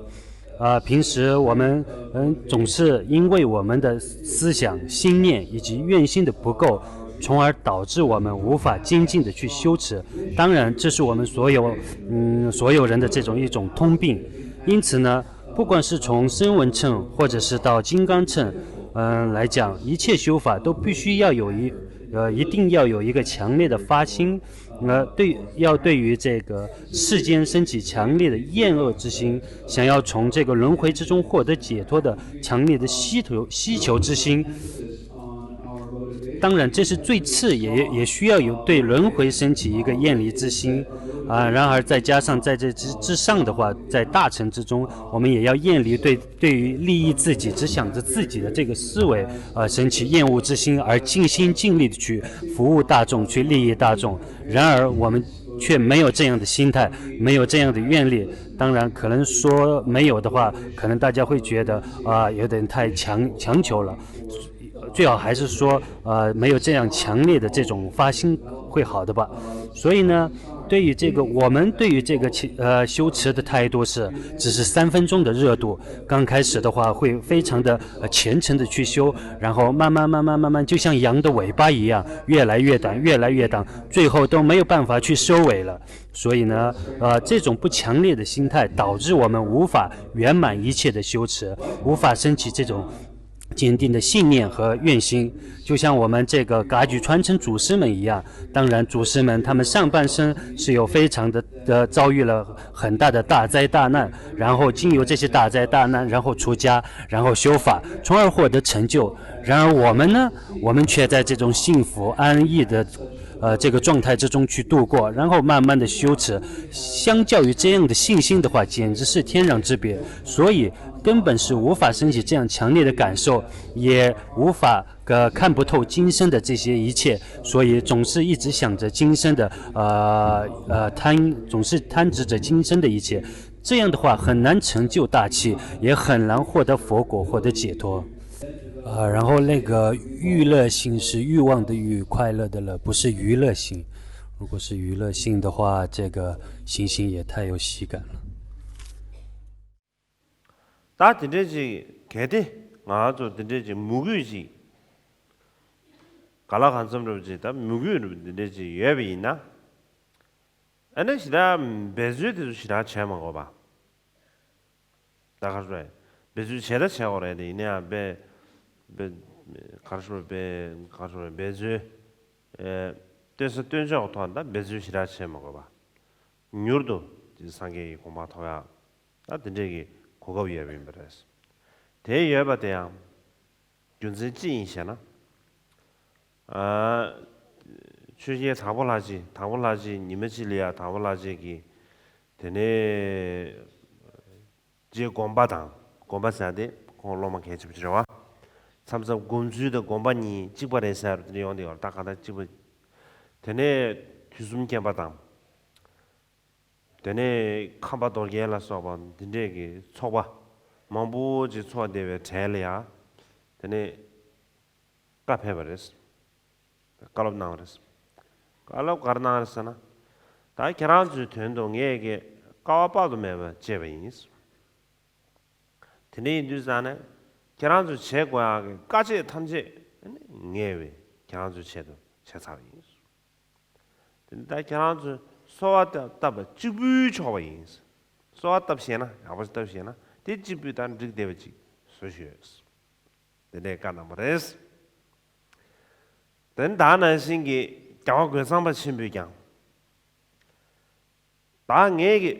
啊，平时我们，嗯，总是因为我们的思想、心念以及愿心的不够，从而导致我们无法精进的去修持。当然，这是我们所有，嗯，所有人的这种一种通病。因此呢，不管是从声闻乘，或者是到金刚乘，嗯，来讲，一切修法都必须要有一，呃，一定要有一个强烈的发心。呃，对，要对于这个世间升起强烈的厌恶之心，想要从这个轮回之中获得解脱的强烈的希求，希求之心。当然，这是最次，也，也需要有对轮回升起一个厌离之心。啊，然而再加上在这之，之上的话，在大乘之中，我们也要厌离对，对于利益自己，只想着自己的这个思维，呃，升起厌恶之心，而尽心尽力的去服务大众，去利益大众。然而我们却没有这样的心态，没有这样的愿力。当然，可能说没有的话，可能大家会觉得，啊，有点太强，强求了。最好还是说，呃，没有这样强烈的这种发心会好的吧。所以呢，对于这个，我们对于这个其，呃，修持的态度是，只是三分钟的热度。刚开始的话会非常的，呃，虔诚的去修，然后慢慢慢慢慢慢，就像羊的尾巴一样，越来越短，越来越短，最后都没有办法去收尾了。所以呢，呃，这种不强烈的心态导致我们无法圆满一切的修持，无法升起这种坚定的信念和愿心。就像我们这个噶举传承祖师们一样，当然祖师们他们上半生是有非常的，呃，遭遇了很大的大灾大难，然后经由这些大灾大难，然后出家，然后修法，从而获得成就。然而我们呢，我们却在这种幸福安逸的，呃，这个状态之中去度过，然后慢慢的修持。相较于这样的信心的话，简直是天壤之别。所以根本是无法升起这样强烈的感受，也无法，呃，看不透今生的这些一切，所以总是一直想着今生的，呃，呃，贪，总是贪执着今生的一切。这样的话很难成就大器，也很难获得佛果，获得解脱。呃，然后那个欲乐心是欲望的欲，快乐的乐，不是娱乐心。如果是娱乐心的话，这个行星也太有喜感了。 ད་དེ་འདྲས་ཅིག་གལ་ཏེ་ང་ཚོ་དེ་འདྲས་ཅིག་མོས་གུས་ཅིག་ག་ལ་གང་འཚམ་འདྲ་པོ་ཅིག་ད་མོས་གུས་འདྲ་པོ་དེ་འདྲས་ཅིག་ཡོད་པ་ཡིན་ན། ཨ་ནི་ཞེ་དྲག་འབད་རྩོལ་དེ་ཚོ་ཞེ་དྲག་བྱས་མ་དགོས་པ། ད་ག་རེ་ཟེར། འབད་རྩོལ་བྱས་ད་བྱས་དགོས་རེད་དེ། ཡིན་ན་ཡང་འབད་འབད་ག་རེ་ཟེར། འབད་ག་རེ་ཟེར། འབད་རྩོལ། ཨེ། སྟོན་ས་སྟོན་ཕྱོགས་ཐོག་ད་འབད་རྩོལ་ཞེ་དྲག་བྱས་མ་དགོས་པ། མྱུར་དུ་དེ་སངས་རྒྱས་ཀྱི་གོ་འཕང་ཐོབ་ཡག་ད་དེ་འདྲས་ཀྱི་གོ་སྐབས་ཡོད་པ་ཡིན་པ་རེད། དེ་ཡོད་པ་དེ་ཡང་རྒྱུ་མཚན་ཅི་ཡིན་ཞེ་ན། ཨ། ཆོས་རྒྱལ་དྭགས་པོ་ལྷ་རྗེ། དྭགས་པོ་ལྷ་རྗེ་ཉི་མ་གཅིག་ལ་ཡ་དྭགས་པོ་ལྷ་རྗེ་གིས་དེ་ནས་རྗེ་དགོངས་པ་དང་། དགོངས་པ་ཟེར་དེ་ཁོང་སློབ་མ་གལ་ཆེན་པོ་ཅིག་རེད་བ། མཚམས་མཚམས་སྒོམ་ཚུལ་དང་དགོངས་པ་གཉིས་གཅིག་པ་རེད་ཟེར་དེ་འདྲ་ཡོང་དེ་ཡོད་རེད། ད་གང་ལྟར་གཅིག་པ། དེ་ནས་དུས་གསུམ་མཁྱེན་པ་དང་། དེ་ནས་ཁམས་པ་རྡོ་རྗེ་ལ་སོགས་པ་འདི་འདྲས་ཀྱི་ཚོགས་པ་མང་པོ་ཅིག་ཚོགས་བསྡད་པའི་གྲས་ལ་ཡང་དེ་ནས་བཀའ་ཕེབས་པ་རེད། བཀའ་སློབ་གནང་བ་རེད། བཀའ་སློབ་ག་རེ་གནང་རེད་ཟེར་ན། ད་ཁྱེད་རང་ཚོའི་དོན་དུ་ངས་ཀྱི་དཀའ་བ་དཔག་ཏུ་མེད་པ་སྤྱད་པ་ཡིན། དེ་འདྲ་ཡིན་དུས་ཙང་ནས་ཁྱེད་རང་ཚོས་བྱེད་དགོས་ཡག་གི་དཀའ་སྤྱད་ཐམས་ཅད་ངས་ཁྱེད་རང་ཚོའི་ཆེད་དུ་བྱས་ཚར་བ་ཡིན། དེ་ནི་ད་ཁྱེད་རང་ཚོས་གསོལ་བ་བཏབ་པ་གཅིག་པུས་ཆོག་པ་ཡིན། གསོལ་བ་བཏབ་ཤེས་ན། ཡག་པོ་ཞིག་བཏབ་ཤེས་ན་དེ་གཅིག་པུས་ད་འགྲིག་བསྡད་པ་ཅིག་བཟོ་ཤོག། དེ་འདྲའི་བཀའ་གནང་བ་རེད། དེ་ནི་ད་ནང་བཞིན་གྱི་རྒྱལ་བ་རྒོད་ཚང་པ་ཆེན་པོས་ཀྱང་། ད་ངས་ཀྱི་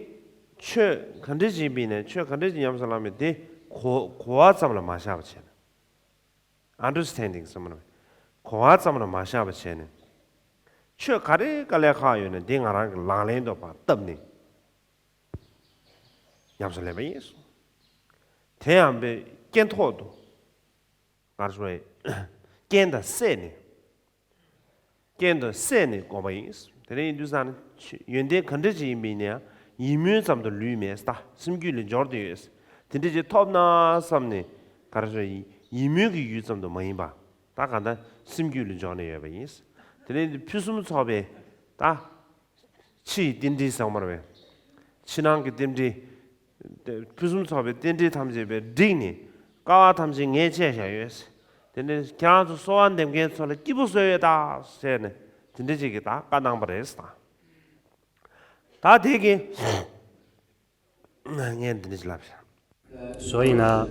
ཆོས་ག་འདྲ་ཞིག་ཡིན་པ་ཡིན་ནའི། ཆོས་ག་འདྲ་ཞིག་ཉམས་སུ་བླངས་པ་ཡིན་ནའི་དེ་གོ་གོ་བ་ཙམ་ལ་མ་བཞག་པ་བྱས་ནས། ཨན་ཌར་སི་ཊེན་ཌིང་ཟེར་བ་ནི་གོ་བ་ཙམ་ལ་མ་བཞག་པ་བྱས་ནས། ཆོས་ག་རེ་དཀའ་ལས་ཁག་ཡོད་ན་དེ་ང་རང་གིས་ལག་ལེན་དུ་ཕར་བསྟབས་ནས་ཉམས་སུ་ལེན་པ་ཡིན། དེ་ཡང་པའི་རྐྱེན་ཐོག་ཏུ་ང་ཚོས་རྐྱེན་དང་བསྲེས་ནས། རྐྱེན་དང་བསྲེས་ནས་བསྒོམ་པ་ཡིན། དེ་འདྲ་ཡིན་དུས་ཙང་ནས་ཡོན་ཏན་ག་འདྲ་ཅིག་ཡིན་པ་ཡིན་ན་ཡང་ཡིད་སྨོན་ཙམ་དུ་ལུས་མེད། ད་སེམས་རྒྱུད་ལ་འབྱོར་བསྡད་ཡོད། དེ་འདྲ་ཅིག་ཐོབ་ན་བསམ་ནས་ག་རེ་ཟེར། ཡིད་སྨོན་གྱི་ཡུལ་ཙམ་དུ་མ་ཡིན་པ། ད་གང་ལྟར་སེམས་རྒྱུད་ལ་འབྱོར་ནས་ཡོད་པ་ཡིན། དེ་ནས་ཕུན་སུམ་ཚོགས་པའི་ད་ཕྱི་ཡི་རྟེན་འབྲེལ་ཟེར་བ་མ་རེད་པས། ཕྱི་ནང་གི་རྟེན་འབྲེལ། དེ་ཕུན་སུམ་ཚོགས་པའི་རྟེན་འབྲེལ་ཐམས་ཅད་པའི་བསྒྲིགས་ནས་དཀའ་བ་ཐམས་ཅད་ངས་སྤྱད་བཞག་ཡོད། དེ་ནས་ཁྱེད་རང་ཚོ་གསོལ་བ་འདེབས་མཁན་ཚོ་ལ་སྐྱིད་པོ་བཟོས་ཡོད་ད་ཟེར་ནས་དེ་འདྲ་ཅིག་གི་ད་བཀའ་གནང་པ་རེད་ད། ད་དེ་གི་ངས་འདི་འདྲ་ཅིག་ལབ་བྱུང་། 所以呢，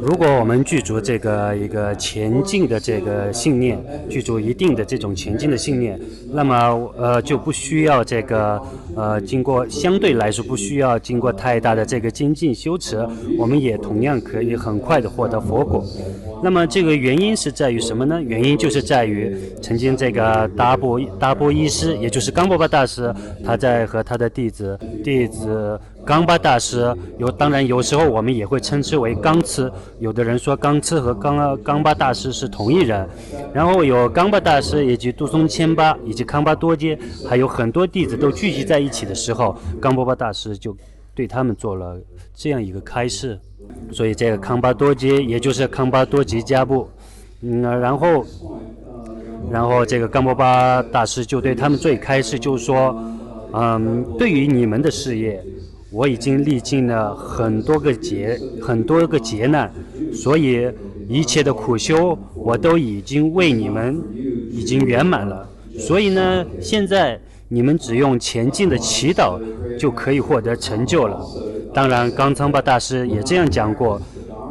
如果我们具足这个一个前进的这个信念，具足一定的这种前进的信念，那么呃就不需要这个呃经过相对来说不需要经过太大的这个精进修持，我们也同样可以很快的获得佛果。那么这个原因是在于什么呢？原因就是在于曾经这个达波达波医师，也就是冈波巴大师，他在和他的弟子弟子冈巴大师，有当然有时候我们也会称之为冈痴，有的人说冈痴和冈冈巴大师是同一人。然后有冈巴大师以及杜松千巴以及康巴多杰，还有很多弟子都聚集在一起的时候，冈波巴大师就对他们做了这样一个开示。所以这个康巴多杰，也就是康巴多吉加布，嗯，然后，然后这个冈波巴大师就对他们最开始就说，嗯，对于你们的事业，我已经历尽了很多个劫，很多个劫难，所以一切的苦修我都已经为你们已经圆满了。所以呢，现在你们只用虔敬的祈祷就可以获得成就了。当然，冈仓巴大师也这样讲过，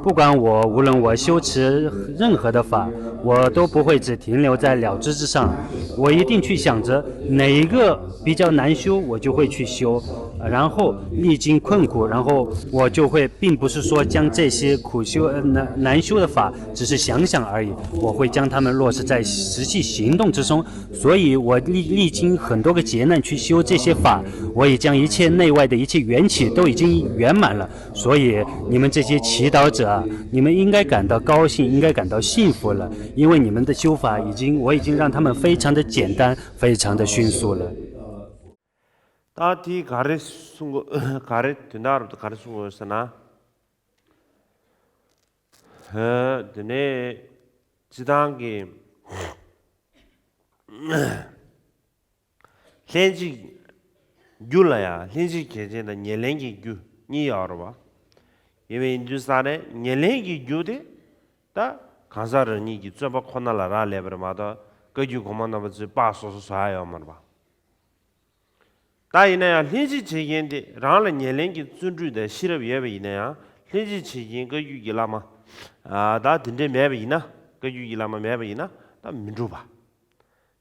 不管我，无论我修持任何的法，我都不会只停留在了知之上，我一定去想着哪一个比较难修，我就会去修，然后历经困苦，然后我就会，并不是说将这些苦修，呃，难，难修的法只是想想而已，我会将它们落实在实际行动之中。所以我历，历经很多个劫难去修这些法，我已将一切内外的一切缘起都已经圆满了。所以你们这些祈祷者啊，你们应该感到高兴，应该感到幸福了，因为你们的修法已经，我已经让他们非常的简单，非常的迅速了。 ད་དེ་ག་རེ་གསུང་གི་ག་རེ་དོན་དག་རུ་ག་རེ་གསུང་གི་ཡོད་ཟེར་ན། ཧེ། དེ་ནས་སྤྱི་བཏང་གི་ལྷན་ཅིག་རྒྱུ་ལ་ཡང་ལྷན་ཅིག་བྱེད་ཅན་དང་ཉེར་ལེན་གྱི་རྒྱུ་གཉིས་ཡོད་རེད་བ། ཡིན་པས་ཡིན་དུས་ས་ནས་ཉེར་ལེན་གྱི་རྒྱུ་དེ་ད་གང་ཟག་རང་ཉིད་ཀྱི་བརྩོན་པ་ཁོ་ན་ལ་རག་ལས་པ་རེད་མ་གཏོགས་བཀའ་བརྒྱུད་གོང་མ་རྣམ་པ་ཚོས་དཔག་སོ་སོ་བཟོ་ཡ་ཡོད་མ་རེད་བ། ད་ཡིན་ན་ཡང་ལྷན་ཅིག་བྱེད་མཁན་དེ་རང་ལ་ཉེར་ལེན་གྱི་བརྩོན་འགྲུས་དང་ཤེས་རབ་ཡོད་པ་ཡིན་ན་ཡང་ལྷན་ཅིག་བྱེད་མཁན་བཀའ་བརྒྱུད་ཀྱི་བླ་མ། ཨ། ད་དེ་འདྲས་མེད་པ་ཡིན་ན། བཀའ་བརྒྱུད་ཀྱི་བླ་མ་མེད་པ་ཡིན་ན་ད་མི་འགྲུབ་པ།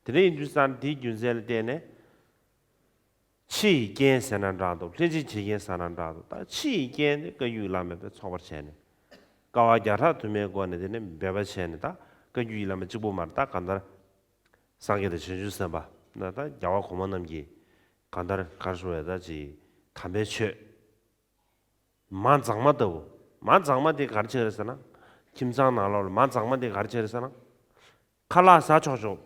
དེ་འདྲ་ཡིན་དུས་ཙང་དེའི་རྒྱུ་མཚན་ལ་བརྟེན་ནས། ཕྱི་ཡི་རྐྱེན་ཟེར་ན་འདྲ་འདུག་ལྷན་ཅིག་བྱེད་མཁན་ཟེར་ན་འདྲ་འདུག་ད་ཕྱི་ཡི་རྐྱེན་དེ་བཀའ་བརྒྱུད་བླ་མའི་ཚོགས་པར་བྱས་ནས། དཀའ་བ་བརྒྱ་ཕྲག་དུ་མའི་སྒོ་ནས་དེ་ནས་འབད་པ་བྱས་ནས་ད་བཀའ་བརྒྱུད་ཀྱི་བླ་མ་གཅིག་པུ་མ་རེད། ད་གང་ལྟར། སངས་རྒྱས་དང་བྱང་ཆུབ་སེམས་དཔའ་ན་ད་རྒྱལ་བ་གོང་མ་རྣམས་ཀྱིས་གང་ལྟར་ག་རེ་ཞུ་བའི་ད་ཅིག་དམ་པའི་ཆོས། མ་གཙང་མ་ལྟ་བུ། མ་གཙང་མ་དེ་ག་རེ་བྱེད་རེད་ཟེར་ན། ཁྱིམ་ཚང་ནང་ལོགས་ལ་མ་གཙང་མ་དེ་ག་རེ་བྱེད་རེད་ཟེར་ན། ཁ་ལག་ཟ་ཆོག་ཆོག་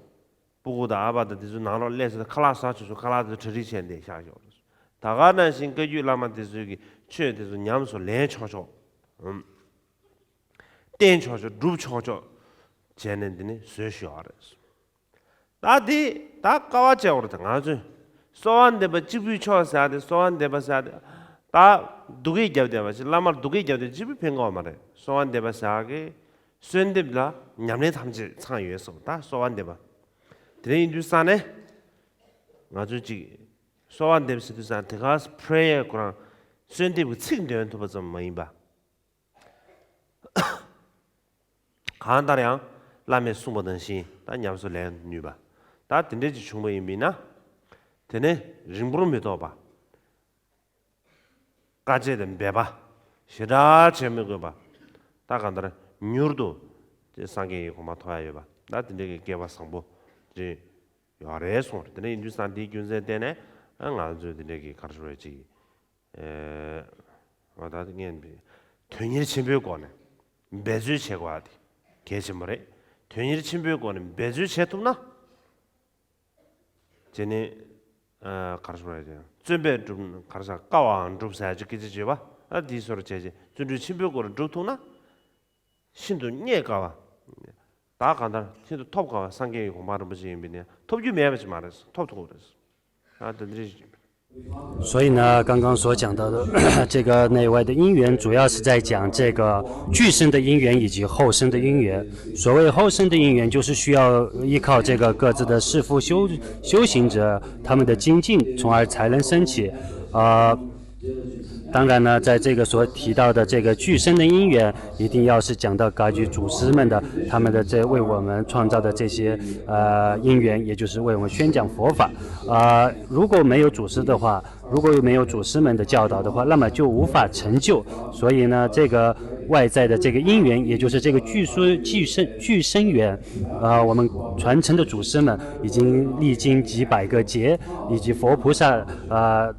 སྤུ་གུ་དང་ཨ་ཕ་དང་དེ་ཚོའི་ནང་ལོགས་སླེབས་ཟེར་ན་ཁ་ལག་ཟ་ཆོག་ཆོག་ཁ་ལག་དེ་ཚོ་གྲ་སྒྲིག་བྱས་ནས་བཞག་ཆོག་ད་ག་ནང་བཞིན་བཀའ་བརྒྱུད་བླ་མ་དེ་ཚོའི་གི་ཆོས་དེ་ཚོ་ཉམས་སུ་ལེན་ཆོག་ཆོག་ཨུམ། བསྟེན་ཆོག་ཆོག་སྒྲུབ་ཆོག་ཆོག་བྱས་ནས་འདི་ནི་བཟོས་ཞུ་བ་རེད། ད་འདི་ད་དཀའ་བ་སྤྱད་པ་རེད། ད་ང་ཚོས་གསོལ་བ་འདེབས་པ་གཅིག་པུས་ཆོག་ཟེར་ཏེ། གསོལ་བ་འདེབས་པ་ཟེར་ཏེ་ད་སྡུག་སྐད་རྒྱབ་བསྡད་པ་ཞིག་བླ་མར་སྡུག་སྐད་རྒྱབ་བསྡད་གཅིག་པུས་ཕན་གོ་བ་མ་རེད། གསོལ་བ་འདེབས་པ་ཟེར་གི་གསོལ་འདེབས་ལ་ཉམས་ལེན་ཐམས་ཅད་ཚང་ཡོད་སོང་། ད་གསོལ་བ་འདེབས་པ་དེ་འདྲ་ཡིན་དུས་ཙང་ནས་ང་ཚོས་ཅིག་གསོལ་བ་འདེབས་ཟེར་དུས་ཙང་དེ་ག་prayer ཁོ་རང་གསོལ་འདེབས་ཀྱི་ཚིག་འདོན་ཐུབ་པ་ཙམ་མ་ཡིན་པ། གང་ལྟར་ཡང་བླ་མས་གསུངས་པ་ནང་བཞིན་ད་ཉམས་སུ་ལེན་ནུས་པ། ད་དེ་འདྲས་ཅིག་བྱུང་བ་ཡིན་པས་ན། དེ་ནས་རིང་པོར་མི་ཐོགས་པ། དཀའ་སྤྱད་དང་འབད་པ་ཞེ་དྲག་བྱེད་མི་དགོས་པ། ད་གང་ལྟར་མྱུར་དུ་དེ་སངས་རྒྱས་ཀྱི་གོ་འཕང་ཐོབ་ཡ་ཡོད་པ། ད་དེ་འདྲས་ཀྱི་སྐལ་བ་བཟང་པོ་ཅིག་ཡོད་རེད་གསུངས་རེད། དེ་འདྲ་ཡིན་དུས་ཙང་དེའི་རྒྱུ་མཚན་བརྟེན་ནས་ང་ཚོས་དེ་འདྲས་ཀྱི་ག་རེ་ཞུ་དགོས་ཅིག་ཨེ། འོ་ད་ངས་དོན་གཉེར་ཆེན་པོའི་སྒོ་ནས་འབད་རྩོལ་བྱེད་དགོས་པ་དེ་གལ་ཆེན་པོ་རེད། དོན་གཉེར་ཆེན་པོའི་སྒོ་ནས་འབད་རྩོལ་བྱེད་ཐུབ་ན། དེ་ནི་ཨ་ག་རེ་ཞུ་དགོས་རེད། བརྩོན་པས་བསྒྲུབ་ག་རེ་ཟ། དཀའ་བའང་འགྲུབ་ཟེར་ཡ་ཅིག་སྐད་ཆ་བརྗོད་པ། ཨ་འདིའི་བཟོ་འདྲ་བྱས་རྗེས་བརྩོན་འགྲུས་ཆེན་པོའི་སྒོ་ནས་འགྲུབ་ཐུབ་ན། ཤིན་ཏུ་རྙེད་དཀའ་བ། ད་གང་ལྟར་ཤིན་ཏུ་ཐོབ་དཀའ་བ་སངས་རྒྱས་ཀྱི་གོ་འཕང་རིན་པོ་ཆེ་ཡིན་པས་ནི་ཐོབ་རྒྱུ་མེད་པ་ཅིག་མ་རེད། ཐོབ་ཐུབ་ཀྱི་རེད། ཨ་དེ་འདྲ་ཞིག 所以呢，刚刚所讲到的这个内外的因缘，主要是在讲这个俱生的因缘以及后生的因缘。所谓后生的因缘，就是需要依靠这个各自的师父修修行者他们的精进，从而才能升起。呃，当然呢，在这个所提到的这个俱生的因缘，一定要是讲到根据祖师们的他们的这为我们创造的这些呃因缘，也就是为我们宣讲佛法。呃，如果没有祖师的话，如果没有祖师们的教导的话，那么就无法成就。所以呢，这个外在的这个因缘，也就是这个俱生俱生俱生缘，呃，我们传承的祖师们已经历经几百个劫，以及佛菩萨，呃，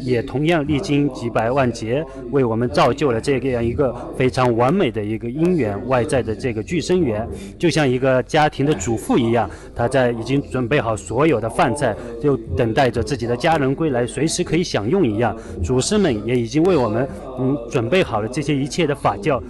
也同样历经几百万劫，为我们造就了这样一个非常完美的一个因缘，外在的这个俱生缘，就像一个家庭的主妇一样，她在已经准备好所有的饭菜，就等待着自己的家人归来，随时可以享用一样。祖师们也已经为我们，嗯，准备好了这些一切的法教，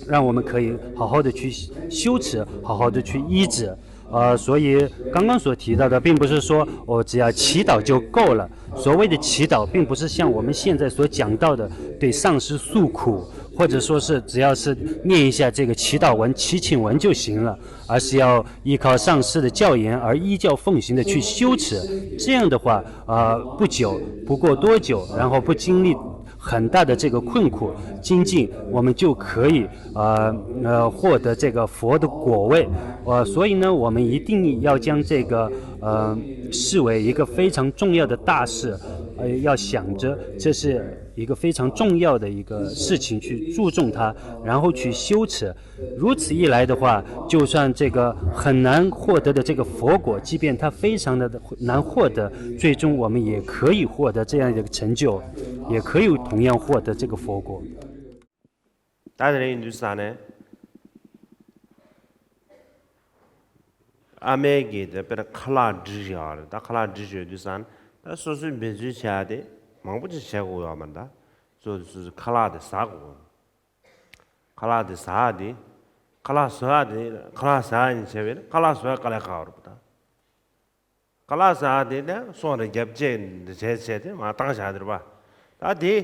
让我们可以好好的去修持，好好的去医治。呃，所以刚刚所提到的，并不是说我只要祈祷就够了。所谓的祈祷，并不是像我们现在所讲到的对上师诉苦，或者说是只要是念一下这个祈祷文、祈请文就行了，而是要依靠上师的教言而依教奉行的去修持。这样的话，呃，不久，不过多久，然后不经历很大的这个困苦精进，我们就可以呃呃获得这个佛的果位。呃，所以呢，我们一定要将这个呃视为一个非常重要的大事，呃，要想着这是一个非常重要的一个事情去注重它，然后去修持。如此一来的话，就算这个很难获得的这个佛果，即便它非常的难获得，最终我们也可以获得这样一个成就，也可以同样获得这个佛果。 ད་དེ་རིང་ཡིན་དུས་ས་ནས། ཨ་མའི་གི་དེ་དཔེར་ན་ཁ་ལག་འབྲི་ཡོད་རེད། ད་ཁ་ལག་འབྲི་ཡོད་དུས་ས་ནས་ད་སོ་སོའི་འབད་རྩོལ་བྱས་ཏེ་མང་པོ་ཅིག་བྱེད་དགོས་ཡོད་མ་རེད། ད་སོ་སོ་སོའི་ཁ་ལག་དེ་ཟ་དགོས། ཁ་ལག་དེ་ཟ་ཡ་དེ། ཁ་ལག་བཟོ་ཡ་དེ། ཁ་ལག་ཟ་ཡ་ཡིན་བྱས་པས་ན་ཁ་ལག་བཟོ་ཡ་དཀའ་ལས་ཁག་པོ་རེད་པ་ད། ཁ་ལག་ཟ་ཡ་དེ་ནས་སོང་རེ་རྒྱབ་བཅས་འདི་བྱས་བྱས་ཏེ་མར་བཏང་བཞག་དེ་རེད་པ། ད་དེ་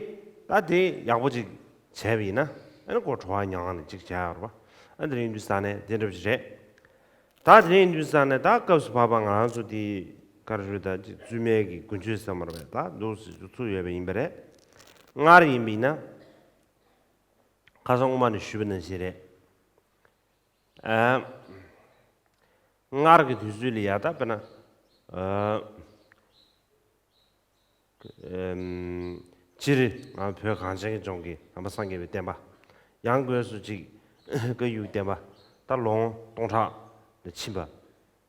ད་དེ་ཡག་པོ་ཅིག་བྱས་པ་ཡིན་ན་ཨ་ནི་ཁོ་བྲོ་བ་མྱངས་ནས་ཅིག་བྱས་ཡོད་རེད་པ། ཨ་འདི་རིང་དུས་ས་ནས་དེ་འདྲ་ཅིག་རེད། ད་དེ་རིང་དུས་ས་ནས་ད་སྐབས་སུ་བབ་པ་ང་རང་ཚོ་དེ་ག་རེ་ཞུ། ད་ཅིག་བཙུན་མའི་གི་དགུན་ཆོས་ཟེར་མ་རེད་པས། ད་འདུག་སེ་ཚུགས་ཡོད་པ་ཡིན་པ་རེད། སྔར་ཡིན་པ་ཡིན་ན་ཁ་སང་སྔོན་མ་ནས་ཞུས་པ་ནང་བཞིན་རེད། ཨ། སྔར་གྱི་དུས་ཚོད་ལ་ཡ་ད་དཔེར་ན། ཨ། ཨམ། སྤྱིར་ང་བོད་གངས་ཅན་གྱི་ལྗོངས་ཀྱི་ནང་པ་སངས་རྒྱས་པའི་བསྟན་པ། ཡང་སྒོས་སུ་ཅིག་བཀའ་བརྒྱུད་བསྟན་པ། ད་ལོ་ངོ་སྟོང་ཕྲག་ལ་ཕྱིན་པ།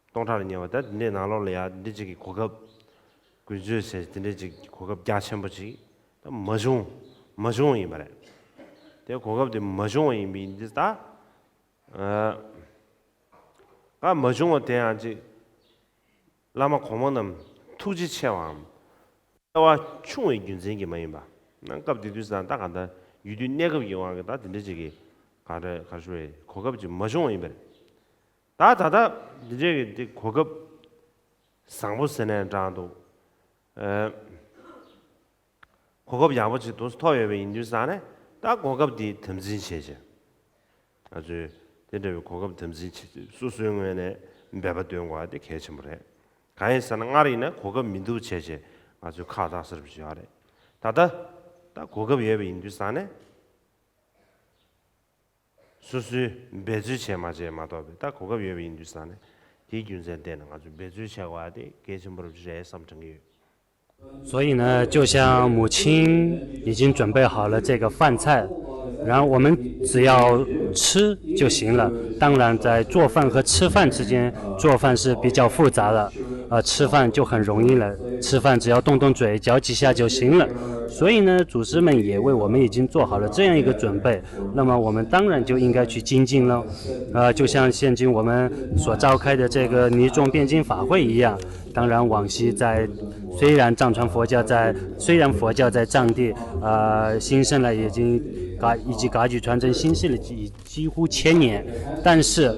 སྟོང་ཕྲག་ལ་ཉེ་བ། ད་འདི་འདྲའི་ནང་ལོགས་ལ་ཡ་འདི་འདྲ་ཅིག་གི་གོ་སྐབས། དགུན་ཆོས་ཟེར་འདི་འདྲ་ཅིག་གི་གོ་སྐབས་རྒྱ་ཆེན་པོ་ཅིག་ད་མ་བྱུང་མ་བྱུང་ཡིན་པ་རེད། དེ་གོ་སྐབས་དེ་མ་བྱུང་བ་ཡིན་པ་ཡིན་དུས་ད། ཨ། ད་མ་བྱུང་བ་དེ་ཡང་ཅིག་བླ་མ་གོང་མ་རྣམས་ཐུགས་རྗེ་ཆེ་བའམ། རྩ་བ་ཆུང་བའི་རྒྱུ་མཚན་གྱིས་མ་ཡིན་པ། ནང་སྐབས་དེ་དུས་ཙང་ད་ག་ད་ཡུལ་དུས་གནས་སྐབས་ཀྱི་དབང་གིས་ད་དེ་འདྲ་ཅིག་གི་ག་འདྲ་ག་རེ་ཞུ་བའི་གོ་སྐབས་ཅིག་མ་བྱུང་བ་ཡིན་པ་རེད། ད་ད་ལྟ་འདི་འདྲའི་གི་འདི་གོ་སྐབས་བཟང་པོ་ཟེར་ནའང་འདྲ་འདུག་ཨ། གོ་སྐབས་ཡག་པོ་ཅིག་འདུག་ཐོབ་ཡོད་པ་ཡིན་དུས་ཙང་ནས་ད་གོ་སྐབས་འདི་དམ་འཛིན་བྱས་བྱས། ང་ཚོས་དེ་འདྲ་བའི་གོ་སྐབས་དམ་འཛིན་བྱེད་སོ་སོའི་ངོས་ནས་འབད་པ་བཏོན་དགོས་པ་དེ་གལ་ཆེན་པོ་རེད། གང་ཡིན་ཟེར་ན་སྔར་ཡིན་ན་གོ་སྐབས་མི་འདུག་བྱས་བྱས་ང་ཚོས་ཁག་ཐག་སེལ་བ་ཞིག་ཡོད་རེད། ད་ལྟ་ད་གོ་སྐབས་ཡོད་པ་ཡིན་དུས་ཙང་ནས། སོ་སོའི་འབད་རྩོལ་བྱས་མ་བྱས་མ་གཏོགས་པའི་ད་གོ་སྐབས་ཡོད་པ་ཡིན་དུས་ཙང་ནས་དེའི་རྒྱུ་མཚན་བརྟེན་ནས་ང་ཚོས་འབད་རྩོལ་བྱེད་དགོས་པ་དེ་གལ་ཆེན་པོ་རེད་བསམ་དྲན་གྱི་ཡོད། 所以呢，就像母亲已经准备好了这个饭菜，然后我们只要吃就行了。当然，在做饭和吃饭之间，做饭是比较复杂的，呃，吃饭就很容易了。吃饭只要动动嘴，嚼几下就行了。所以呢，祖师们也为我们已经做好了这样一个准备，那么我们当然就应该去精进了。呃，就像现今我们所召开的这个尼众辩经法会一样，当然往昔在虽然藏传佛教在虽然佛教在藏地呃兴盛了，已经噶以及噶举传承兴盛了几几乎千年，但是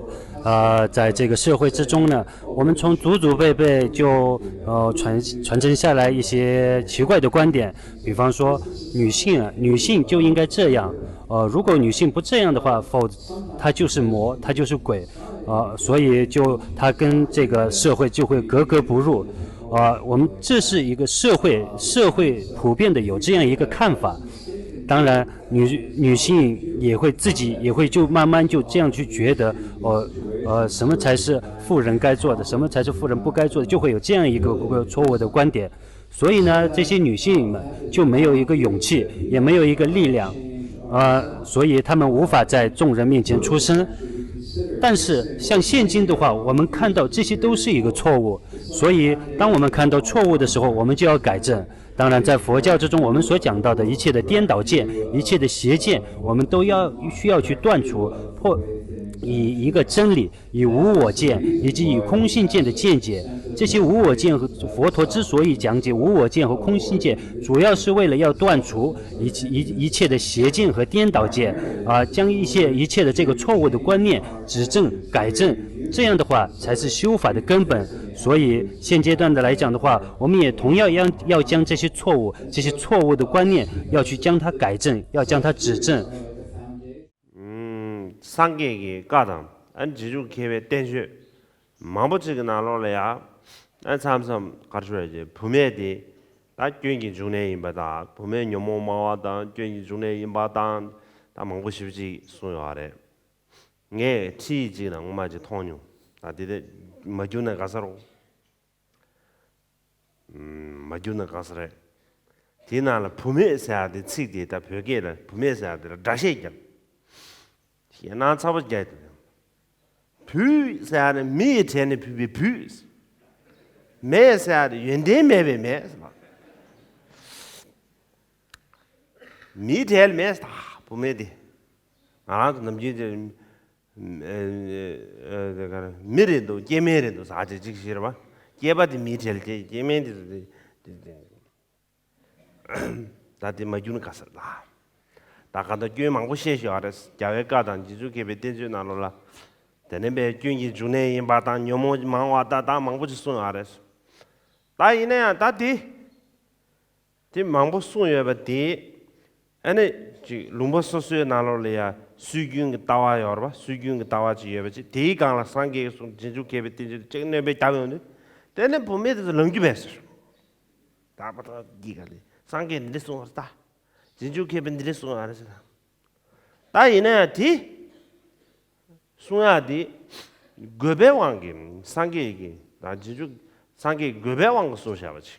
入，呃，在这个社会之中呢，我们从祖祖辈辈就呃传传承下来一些奇怪的观点，比方说女性啊，女性就应该这样，呃，如果女性不这样的话，否她就是魔，她就是鬼，呃，所以就她跟这个社会就会格格不入。呃，我们这是一个社会社会普遍的有这样一个看法。当然，女女性也会自己也会就慢慢就这样去觉得，呃呃，什么才是妇人该做的，什么才是妇人不该做的，就会有这样一个个错误的观点。所以呢，这些女性们就没有一个勇气，也没有一个力量，呃，所以她们无法在众人面前出声。但是像现今的话，我们看到这些都是一个错误，所以当我们看到错误的时候，我们就要改正。当然，在佛教之中，我们所讲到的一切的颠倒见、一切的邪见，我们都要需要去断除，破以一个真理，以无我见以及以空性见的见解。这些无我见和佛陀之所以讲解无我见和空性见，主要是为了要断除一切一一切的邪见和颠倒见，啊，将一些一切的这个错误的观念指正改正，这样的话才是修法的根本。所以现阶段的来讲的话，我们也同样要要将这些错误、这些错误的观念要去将它改正，要将它指正。 ཨུམ། སངས་རྒྱས་ཀྱི་བཀའ་དང་ཨ་རྗེས་འཇུག་མཁས་པའི་བསྟན་བཅོས་མང་པོ་ཅིག་གི་ནང་ལོགས་ལ་ཡང་ཨ་མཚམས་མཚམས་ག་རེ་ཞུ་ཡ་ཅེ་བུད་མེད་དེ་ད་སྐྱོན་གྱི་འབྱུང་གནས་ཡིན་པ་དང་བུད་མེད་ཉོན་མོངས་སྨྲ་བ་དང་སྐྱོན་གྱི་འབྱུང་གནས་ཡིན་པ་དང་ད་མང་པོ་ཞེ་པོ་ཅིག་གསུངས་ཡོད་རེད། ངས་ཁྲིད་ཅིག་ནང་སྔོན་མ་ཅིག་མཐོང་མྱོང་། ད་དེ་དེ་མ་བསྒྱུར་ན་དགའ་ས་རོགས། མ་བསྒྱུར་ན་དགའ་ས་རེད། དེའི་ནང་ལ་བུད་མེད་ཟེར་ཡ་དེ་ཚིག་དེ་ད་བོད་སྐད་ལ་བུད་མེད་ཟེར་ཡ་དེ་ལ་སྒྲ་བཤད་རྒྱབ། ཞེད་སྣང་ཚ་པོ་རྒྱག་གི་འདུག་བུ་ཟེར་ཡ་ནི་མི་ཡི་གྲས་ནས་བུད་པའི་བུ། མེད་ཟེར་ཡ་ནི་ཡོན་ཏན་མེད་པའི་མེད་ཟེར་བ། མིའི་གྲལ་མེད་ད། བུད་མེད་དེ། ང་རང་ཚོ་ནམ་རྒྱུན་དེ། ཨ། ཨ། དེ་ག་རེ། མི་རེད་འདུག་སྐྱེ་དམན་རེད་འདུག་ཟེར་ཅིག་ཅིག་ཤེས་རེད་པ། སྐྱེས་པ་དེ་མིའི་གྲལ་དེ། སྐྱེ་དམན་དེ་ཚོ་དེ་དེ་དེ། ད་དེ་མ་གྱུར་ན་དགའ་ས་རེད་ད། ད་ག་ད་སྐྱོན་མང་པོ་བཤད་ཤག་རེད། རྒྱལ་བའི་བཀའ་དང་རྗེ་བཙུན་མཁས་པའི་བསྟན་བཅོས་ནང་ལོགས་ལ། དེ་ནི་པའི་སྐྱོན་གྱི་འབྱུང་གནས་ཡིན་པ་དང་། ཉོན་མོངས་མང་བ་དང་། ད་མང་པོ་ཅིག་གསུངས་ཡོད་རེད། ད་ཡིན་ན་ཡང་ད་དེ། དེ་མང་པོ་གསུངས་ཡོད་པ་དེ། ཨ་ནི་ཅིག་ལུང་པ་སོ་སོའི་ནང་ལོགས་ལ་ཡ་སྲོལ་རྒྱུན་གྱི་ལྟ་བ་ཡོད་རེད་པ། སྲོལ་རྒྱུན་གྱི་ལྟ་བ་ཅིག་ཡོད་པ་ཅིག་དེའི་སྒང་ལ་སངས་རྒྱས་ཀྱིས་གསུངས། རྗེས་འཇུག་མཁས་པའི་བསྟན་བཅོས་དེ་ཅིག་སྣོན་པ་བརྒྱབ་ཡོང་དུས། དེ་ནི་བུད་མེད་དེ་ཚོ་ལངས་རྒྱུ་མེད་ཟེར། ད་པ་ད་གི་ག་ལས་སངས་རྒྱས་འདི་འདྲ་གསུངས་པ་རེད་ད། རྗེས་འཇུག་མཁས་པས་འདི་འདྲ་གསུངས་པ་རེད་ཟེར། ད་ཡིན་ན་ཡང་དེ་གསུང་ཡག་དེ་དགོས་པའི་དབང་གིས། སངས་རྒྱས་ཀྱིས་ད་རྗེས་འཇུག་སངས་རྒྱས་ཀྱིས་དགོས་པའི་དབང་གིས་གསུངས་བཞག་པ་ཅིག་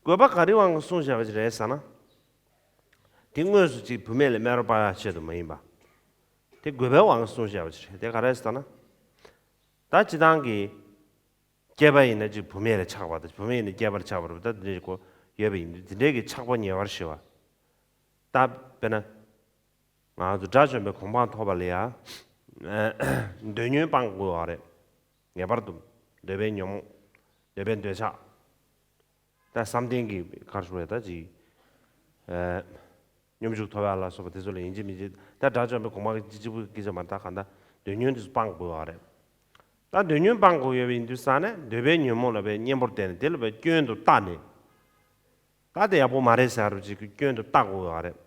དགོས་པ་ག་རེའི་དབང་གིས་གསུངས་བཞག་པ་ཅིག་རེད་ཟེར་ན། དེ་དངོས་སུ་ཅིག་བུད་མེད་ལ་སྨད་རོགས་སྤར་ཡག་ཆེད་དུ་མ་ཡིན་པ། དེ་དགོས་པའི་དབང་གིས་གསུངས་བཞག་པ་ཅིག་རེད། དེ་ག་རེ་ཟེར་ན། ད་སྤྱིར་བཏང་གི་སྐྱེས་པ་ཡིན་ན་ཅིག་བུད་མེད་ལ་ཆགས་པ་དང་། བུད་མེད་ཡིན་ན་སྐྱེས་པ་ལ་ཆགས་པ་རེད་པ། ད་དེ་འདྲའི་སྐོར་ཡོད་པ་ཡིན་དུས། དེ་འདྲའི་གི་ཆགས་པ་ཉེ་བར་ཞི་བ། ད་དཔེར་ན། ང་ཚོ་དགྲ་བཅོམ་པའི་གོ་འཕང་ཐོབ་པ་ལ་ཡ། འདོད་ཉོན་སྤང་དགོས་པ་རེད། ངེས་པར་དུ་འདོད་པའི་ཉོན་མོངས། འདོད་པའི་འདོད་ཆགས། ད་བསམ་གཏན་གྱི་ག་རེ་ཞུ་དགོས་རེད། ད་ཅིག་ཨ། སྙོམས་འཇུག་ཐོབ་ཡག་ལ་སོགས་པ་དེ་ཚོ་ལ་ཡིན་གཅིག་མིན་གཅིག་ད་དགྲ་བཅོམ་པའི་གོ་འཕང་གི་གཅིག་པུ་སྐད་ཆ་མ་རེད། ད་གང་ལྟར་འདོད་ཉོན་དེ་ཚོ་སྤང་དགོས་པ་རེད། ད་འདོད་ཉོན་སྤང་དགོས་ཡོད་པ་ཡིན་དུས་ཙང་ནས། འདོད་པའི་ཉོན་མོངས་ལ་བའི་གཉེན་པོར་བསྟེན་ནས། དེ་ལ་བའི་སྐྱོན་དུ་བལྟས་ནས། ད་དེ་ཡག་པོ་མ་རེད་ཟེར་བ་ཅིག་གི་སྐྱོན་དུ་བལྟ་དགོས་པ་རེད།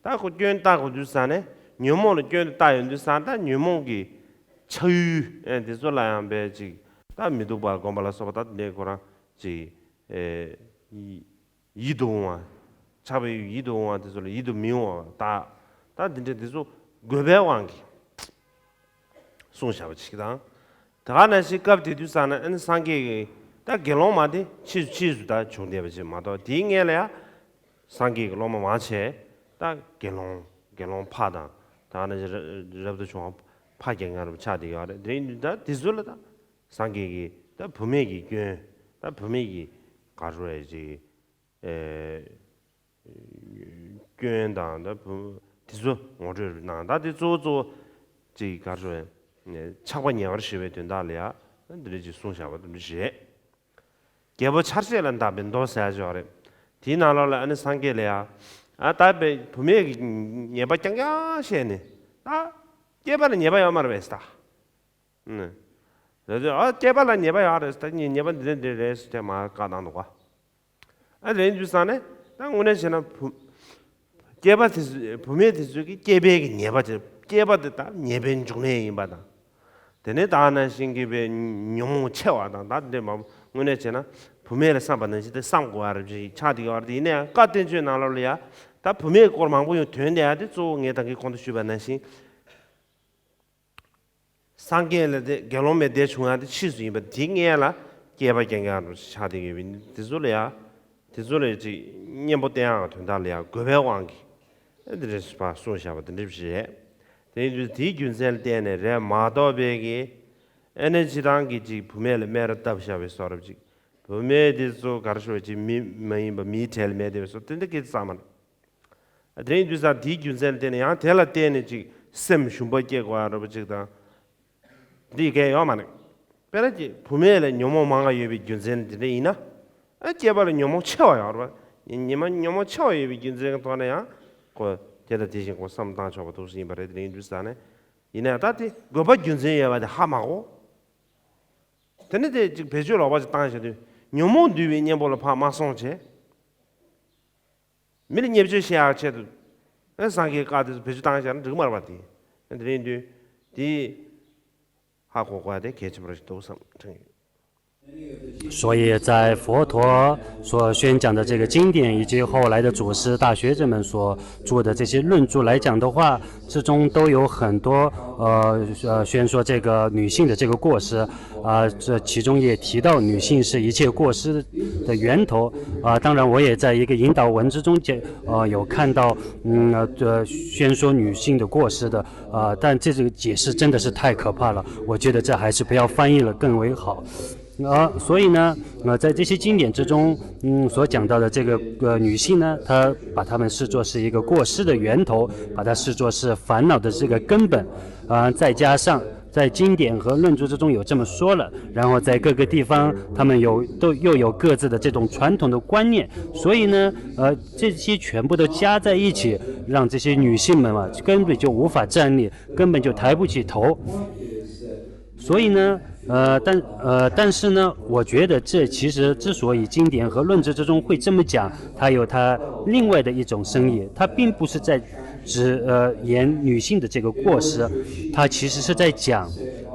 ད་ཁོ་སྐྱོན་བལྟ་དགོས་དུས་ཙང་ནས། ཉོན་མོངས་ལ་སྐྱོན་དུ་བལྟ་ཡོང་དུས་ཙང་། ད་ཉོན་མོངས་ཀྱི་ཆགས་ཡུལ་ཨེ་དེ་ཚོ་ལ་ཡང་བས་ཅིག་ད་མི་སྡུག་པ་བསྒོམ་པ་ལ་སོགས་པ། ད་དེ་འདྲའི་ཁོ་རང་ཅིག་ཨེ་ཡིད་དུ་འོང་བ། ཆགས་པའི་ཡིད་དུ་འོང་བ་དེ་ཚོ་ལ་ཡིད་དུ་མི་འོང་བ། ད་ད་དེ་འདྲ་དེ་ཚོ་དགོས་པའི་དབང་གིས་གསུངས་བཞག་པ་ཅིག་དང་། དེ་ག་ནང་བཞིན་སྐབས་དེ་དུས་ཙང་ནས། ཨ་ནི་སངས་རྒྱས་ཀྱིས་ད་དགེ་སློང་མ་དེ་ཕྱིས་སུ་ཕྱིས་སུ་ད་བྱུང་བསྡད་པ་ཅིག་མ་གཏོགས། དེའི་སྔོན་ལ་ཡ་སངས་རྒྱས་ཀྱི་སློབ་མ་མང་ཆེ་ད་དགེ་སློང་། དགེ་སློང་ཕ་དང་། དེ་ག་ནང་བཞིན་རབ་ཏུ་བྱུང་བ་ཕ་རྒྱལ་མཚན་རབ་ཆགས་བསྡད་ཡོད་རེད། དེ་རིང་ད་དེ་ཚོ་ལ་ད་སངས་རྒྱས་ཀྱིས་ད་བུད་མེད་ཀྱི་སྐྱོན། ད་བུད་མེད་ཀྱི་ག་རེ་ཞུ་དགོས་རེད། ཅིག་ཨེ། སྐྱོན་དང་ད་བུ་དེ་ཚོ་ངོ་སྤྲོད་གནང་། ད་དེ་གཙོ་བོ་གཙོ་བོ་ཅིག་ག་རེ་ཞུ་དགོས་རེད། ཆགས་པ་ཉེ་བར་ཞི་བའི་དོན་དག་ལ་ཡ་འདི་འདྲ་ཅིག་གསུངས་བཞག་པ་དེ་འདྲ་རེད། རྒྱལ་པོ་ཆར་ཆེན་ལ་བཏབ་པའི་མདོ་ཟེར་ཡག་ཅིག་ཡོད་རེད། དེའི་ནང་ལོགས་ལ་ཨ་ནི་སངས་རྒྱས་ལ་ཡ། ཨ། ད་བུད་མེད་ཀྱི་ཉེས་པ་རྐྱང་རྐྱང་བཤད་ནས། ད་སྐྱེས་པ་ལ་ཉེས་པ་ཡོད་མ་རེད་པས་ད། ཨ། ད་དེ། ཨ། སྐྱེས་པ་ལ་ཉེས་པ་ཡོད་རེད། ད་ཉེས་ཉེས་པ་འདི་འདྲ་འདི་རེད་ཟེར་ཏེ་མར་བཀག་བཏང་འདུག་ག། ཨ། དེ་ཡིན་དུས་ཙང་ནས་ད་དངོས་གནས་བྱས་ན་བུ། སྐྱེས་པ་དེ་ཚོ། བུད་མེད་དེ་ཚོ་གི་སྐྱེས་པའི་གི་ཉེས་པ་དེ། སྐྱེས་པ་དེ་ད་ཉེས་པའི་འབྱུང་གནས་ཡིན་པ་དང་། དེ་ནས་ད་ནང་བཞིན་གྱི་བའི་ཉོན་མོངས་ཆེ་བ་དང་། ད་འདི་མ། དངོས་གནས་བྱས་ན་བུད་མེད་ལ་བསམ་པ་ནང་བཞིན་དེ་བསམ་དགོས་པ་རེད་ཅིག་ཆགས་བསྡད་ཡོད་རེད། ཡིན་ན་ཡང་བཀའ་བསྟན་བཅོས་ནང་ལོགས་ལ་ཡ་ད་བུད་མེད་སྐོར་མང་པོ་ཡང་ཐོན་བསྡད་ཡ་དེ། གཙོ་བོ་ངས་ད་གིན་གོང་དུ་ཞུས་པ་ནང་བཞིན། སངས་རྒྱས་ལ་དེ་དགེ་སློང་མའི་སྡེ་བྱུང་ཡ་དེ་ཕྱིས་སུ་ཡིན་པ། དེའི་སྔོན་ལ་སྐྱེས་པ་རྐྱང་རྐྱང་རུ་ཆགས་བསྡད་ཡོད་པ་ཡིན་དུས། དེ་ཚོ་ལ་ཡ། དེ་ཚོ་ལ་ཡ་ཅིག་གཉེན་པོ་བསྟེན་ཡག་དོན་དག་ལ་ཡ་དགོས་པའི་དབང་གིས་ཨ་འདི་འདྲ་ཞིག་གསུངས་བཞག་པ་དེ་འདྲ་ཞིག་རེད། དེ་ཡིན་དུས་དེའི་རྒྱུ་མཚན་ལ་བརྟེན་ནས་རེད་མ་གཏོགས་པའི་གི། ཨ་ནི་སྤྱིར་བཏང་གི་ཅིག་བུད་མེད་ལ་སྨད་ར་བཏབ་བཞག་པའི་བཟོ་འདྲ་ཅིག་བུད་མེད་དེ་ཚོ་ག་རེ་ཞུ་དགོས་རེད། ཅིག་མི་མ་ཡིན་པ། མིའི་གྲལ་མེད་བསྡད་པའི་བཟོ་འདྲ། དེ་འདྲ་སྐད་ཆ་ཙམ་མ་རེད། དེ་ཡིན་དུས་ཙང་དེའི་རྒྱུ་མཚན་ལ་བརྟེན་ནས། ཡང་དེ་ལ་བརྟེན་ནས་ཅིག་སེམས་ཞུམ་པ་སྐྱེ་དགོས་ཡ་འདྲ་པོ་ཅིག་དང་། འདི་གས་ཡོད་མ་རེད། དཔེར་ན་ཅིག་བུད་མེད་ལ་ཉོན་མོངས་མང་བ་ཡོད་པའི་རྒྱུ་མཚན་དེ་འདྲ་ཡིན་ན། ཨ། སྐྱེས་པ་ལ་ཉོན་མོངས་ཆེ་བ་ཡོད་རེད་པ། ཉི་མ་ཉོན་མོངས་ཆེ་བ་ཡོད་པའི་རྒྱུ་མཚན་གྱི་ཐོག་ནས་ཡང་ཁོ་དེ་དང་དེ་བཞིན་ཁོ་བསམ་བློ་བཏང་ཆོག་པ་འདུག་ཡིན་པ་རེད། དེ་ཡིན་དུས་ཙང་ནས། ཡིན་ན་ཡང་ད་དེ་དགོས་པ་རྒྱུ་མཚན་ཡོད་པ་དེ་ཧ་མ་གོ། དེ་ནས་དེ་ཅིག་བེད་སྤྱོད་ལོག་པ་ཅིག་བཏང་བཞག་དུས། ཉོན་མོངས་འདུལ་བའི་གཉེན་པོ་ལ་ཕར་མ་སོང་བྱས། མི་ལ་བརྙས་བཅོས་བྱེད་ཡག་ཆེད་དུ། ཨེ། སངས་རྒྱས་བཀའ་དེ་ཚོ་བེད་སྤྱོད་བཏང་བཞག་ན་འགྲིག་མ་རེད་པ། དེ། ཨེ། དེ་རིང་དུས་དེ་ཧ་གོ་དགོས་ཡ་དེ་གལ་ཆེན་པོ་ཞིག་འདུག་བསམ་དྲན་ཡོད། 所以在佛陀所宣讲的这个经典，以及后来的祖师大学者们所著的这些论著来讲的话，之中都有很多，呃，呃，宣说这个女性的这个过失，啊，这其中也提到女性是一切过失的源头，啊，当然我也在一个引导文之中解，呃，有看到，嗯，呃，宣说女性的过失的，啊，但这个解释真的是太可怕了，我觉得这还是不要翻译了更为好。啊，所以呢，呃，在这些经典之中，嗯，所讲到的这个呃女性呢，她把她们视作是一个过失的源头，把它视作是烦恼的这个根本，啊、再加上在经典和论著之中有这么说了，然后在各个地方，他们有都又有各自的这种传统的观念，所以呢，呃，这些全部都加在一起，让这些女性们嘛，根本就无法站立，根本就抬不起头。所以呢，呃，但呃，但是呢，我觉得这其实之所以经典和论著之中会这么讲，它有它另外的一种深意，它并不是在指呃演女性的这个过失，它其实是在讲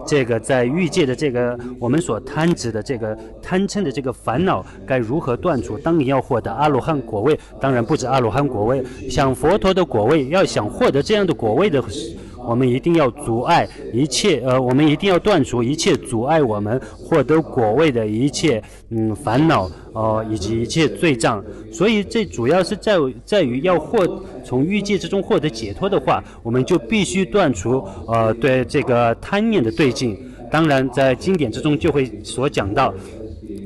这个在欲界的这个我们所贪执的这个贪嗔的这个烦恼该如何断除。当你要获得阿罗汉果位，当然不止阿罗汉果位，像佛陀的果位，要想获得这样的果位的，我们一定要阻碍一切，呃，我们一定要断除一切阻碍我们获得果位的一切，嗯，烦恼，呃，以及一切罪障。所以这主要是在在于要获从欲界之中获得解脱的话，我们就必须断除，呃，对这个贪念的对境。当然，在经典之中就会所讲到，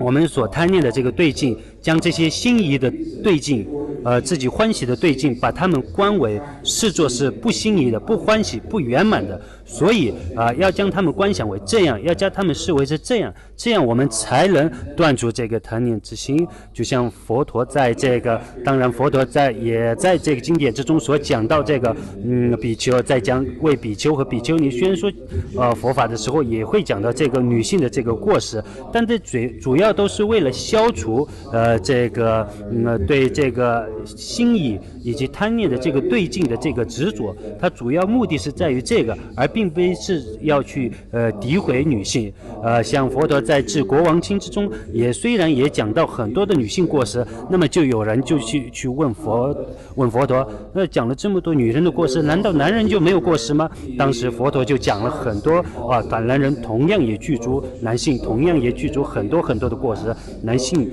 我们所贪念的这个对境，将这些心仪的对境，呃，自己欢喜的对境，把它们观为视作是不心仪的、不欢喜、不圆满的。所以啊、呃要将它们观想为这样，要将它们视为是这样，这样我们才能断除这个贪念之心。就像佛陀在这个，当然佛陀在也在这个经典之中所讲到这个，嗯，比丘在讲为比丘和比丘尼宣说，呃，佛法的时候，也会讲到这个女性的这个过失，但这主主要都是为了消除，呃，这个，嗯，对这个心意以及贪念的这个对境的这个执着，它主要目的是在于这个，而并非是要去呃，诋毁女性。呃，像佛陀在《致国王经》之中，也虽然也讲到很多的女性过失，那么就有人就去去问佛，问佛陀，那讲了这么多女人的过失，难道男人就没有过失吗？当时佛陀就讲了很多啊，男人同样也具足，男性同样也具足很多很多的过失，男性。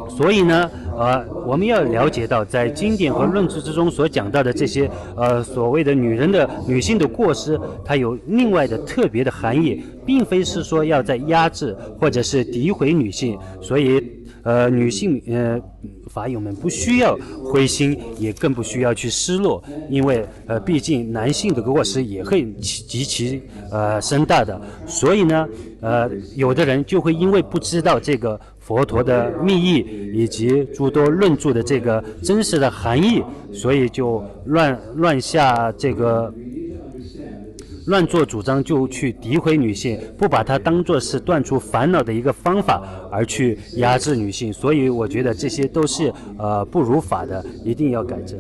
所以呢，呃，我们要了解到，在经典和论著之中所讲到的这些，呃，所谓的女人的女性的过失，它有另外的特别的含义，并非是说要在压制或者是诋毁女性。所以，呃，女性，呃，法友们不需要灰心，也更不需要去失落，因为，呃，毕竟男性的过失也会极其呃深大的。所以呢，呃，有的人就会因为不知道这个佛陀的密意以及诸多论著的这个真实的含义，所以就乱乱下这个乱做主张，就去诋毁女性，不把它当作是断除烦恼的一个方法，而去压制女性。所以我觉得这些都是呃不如法的，一定要改正。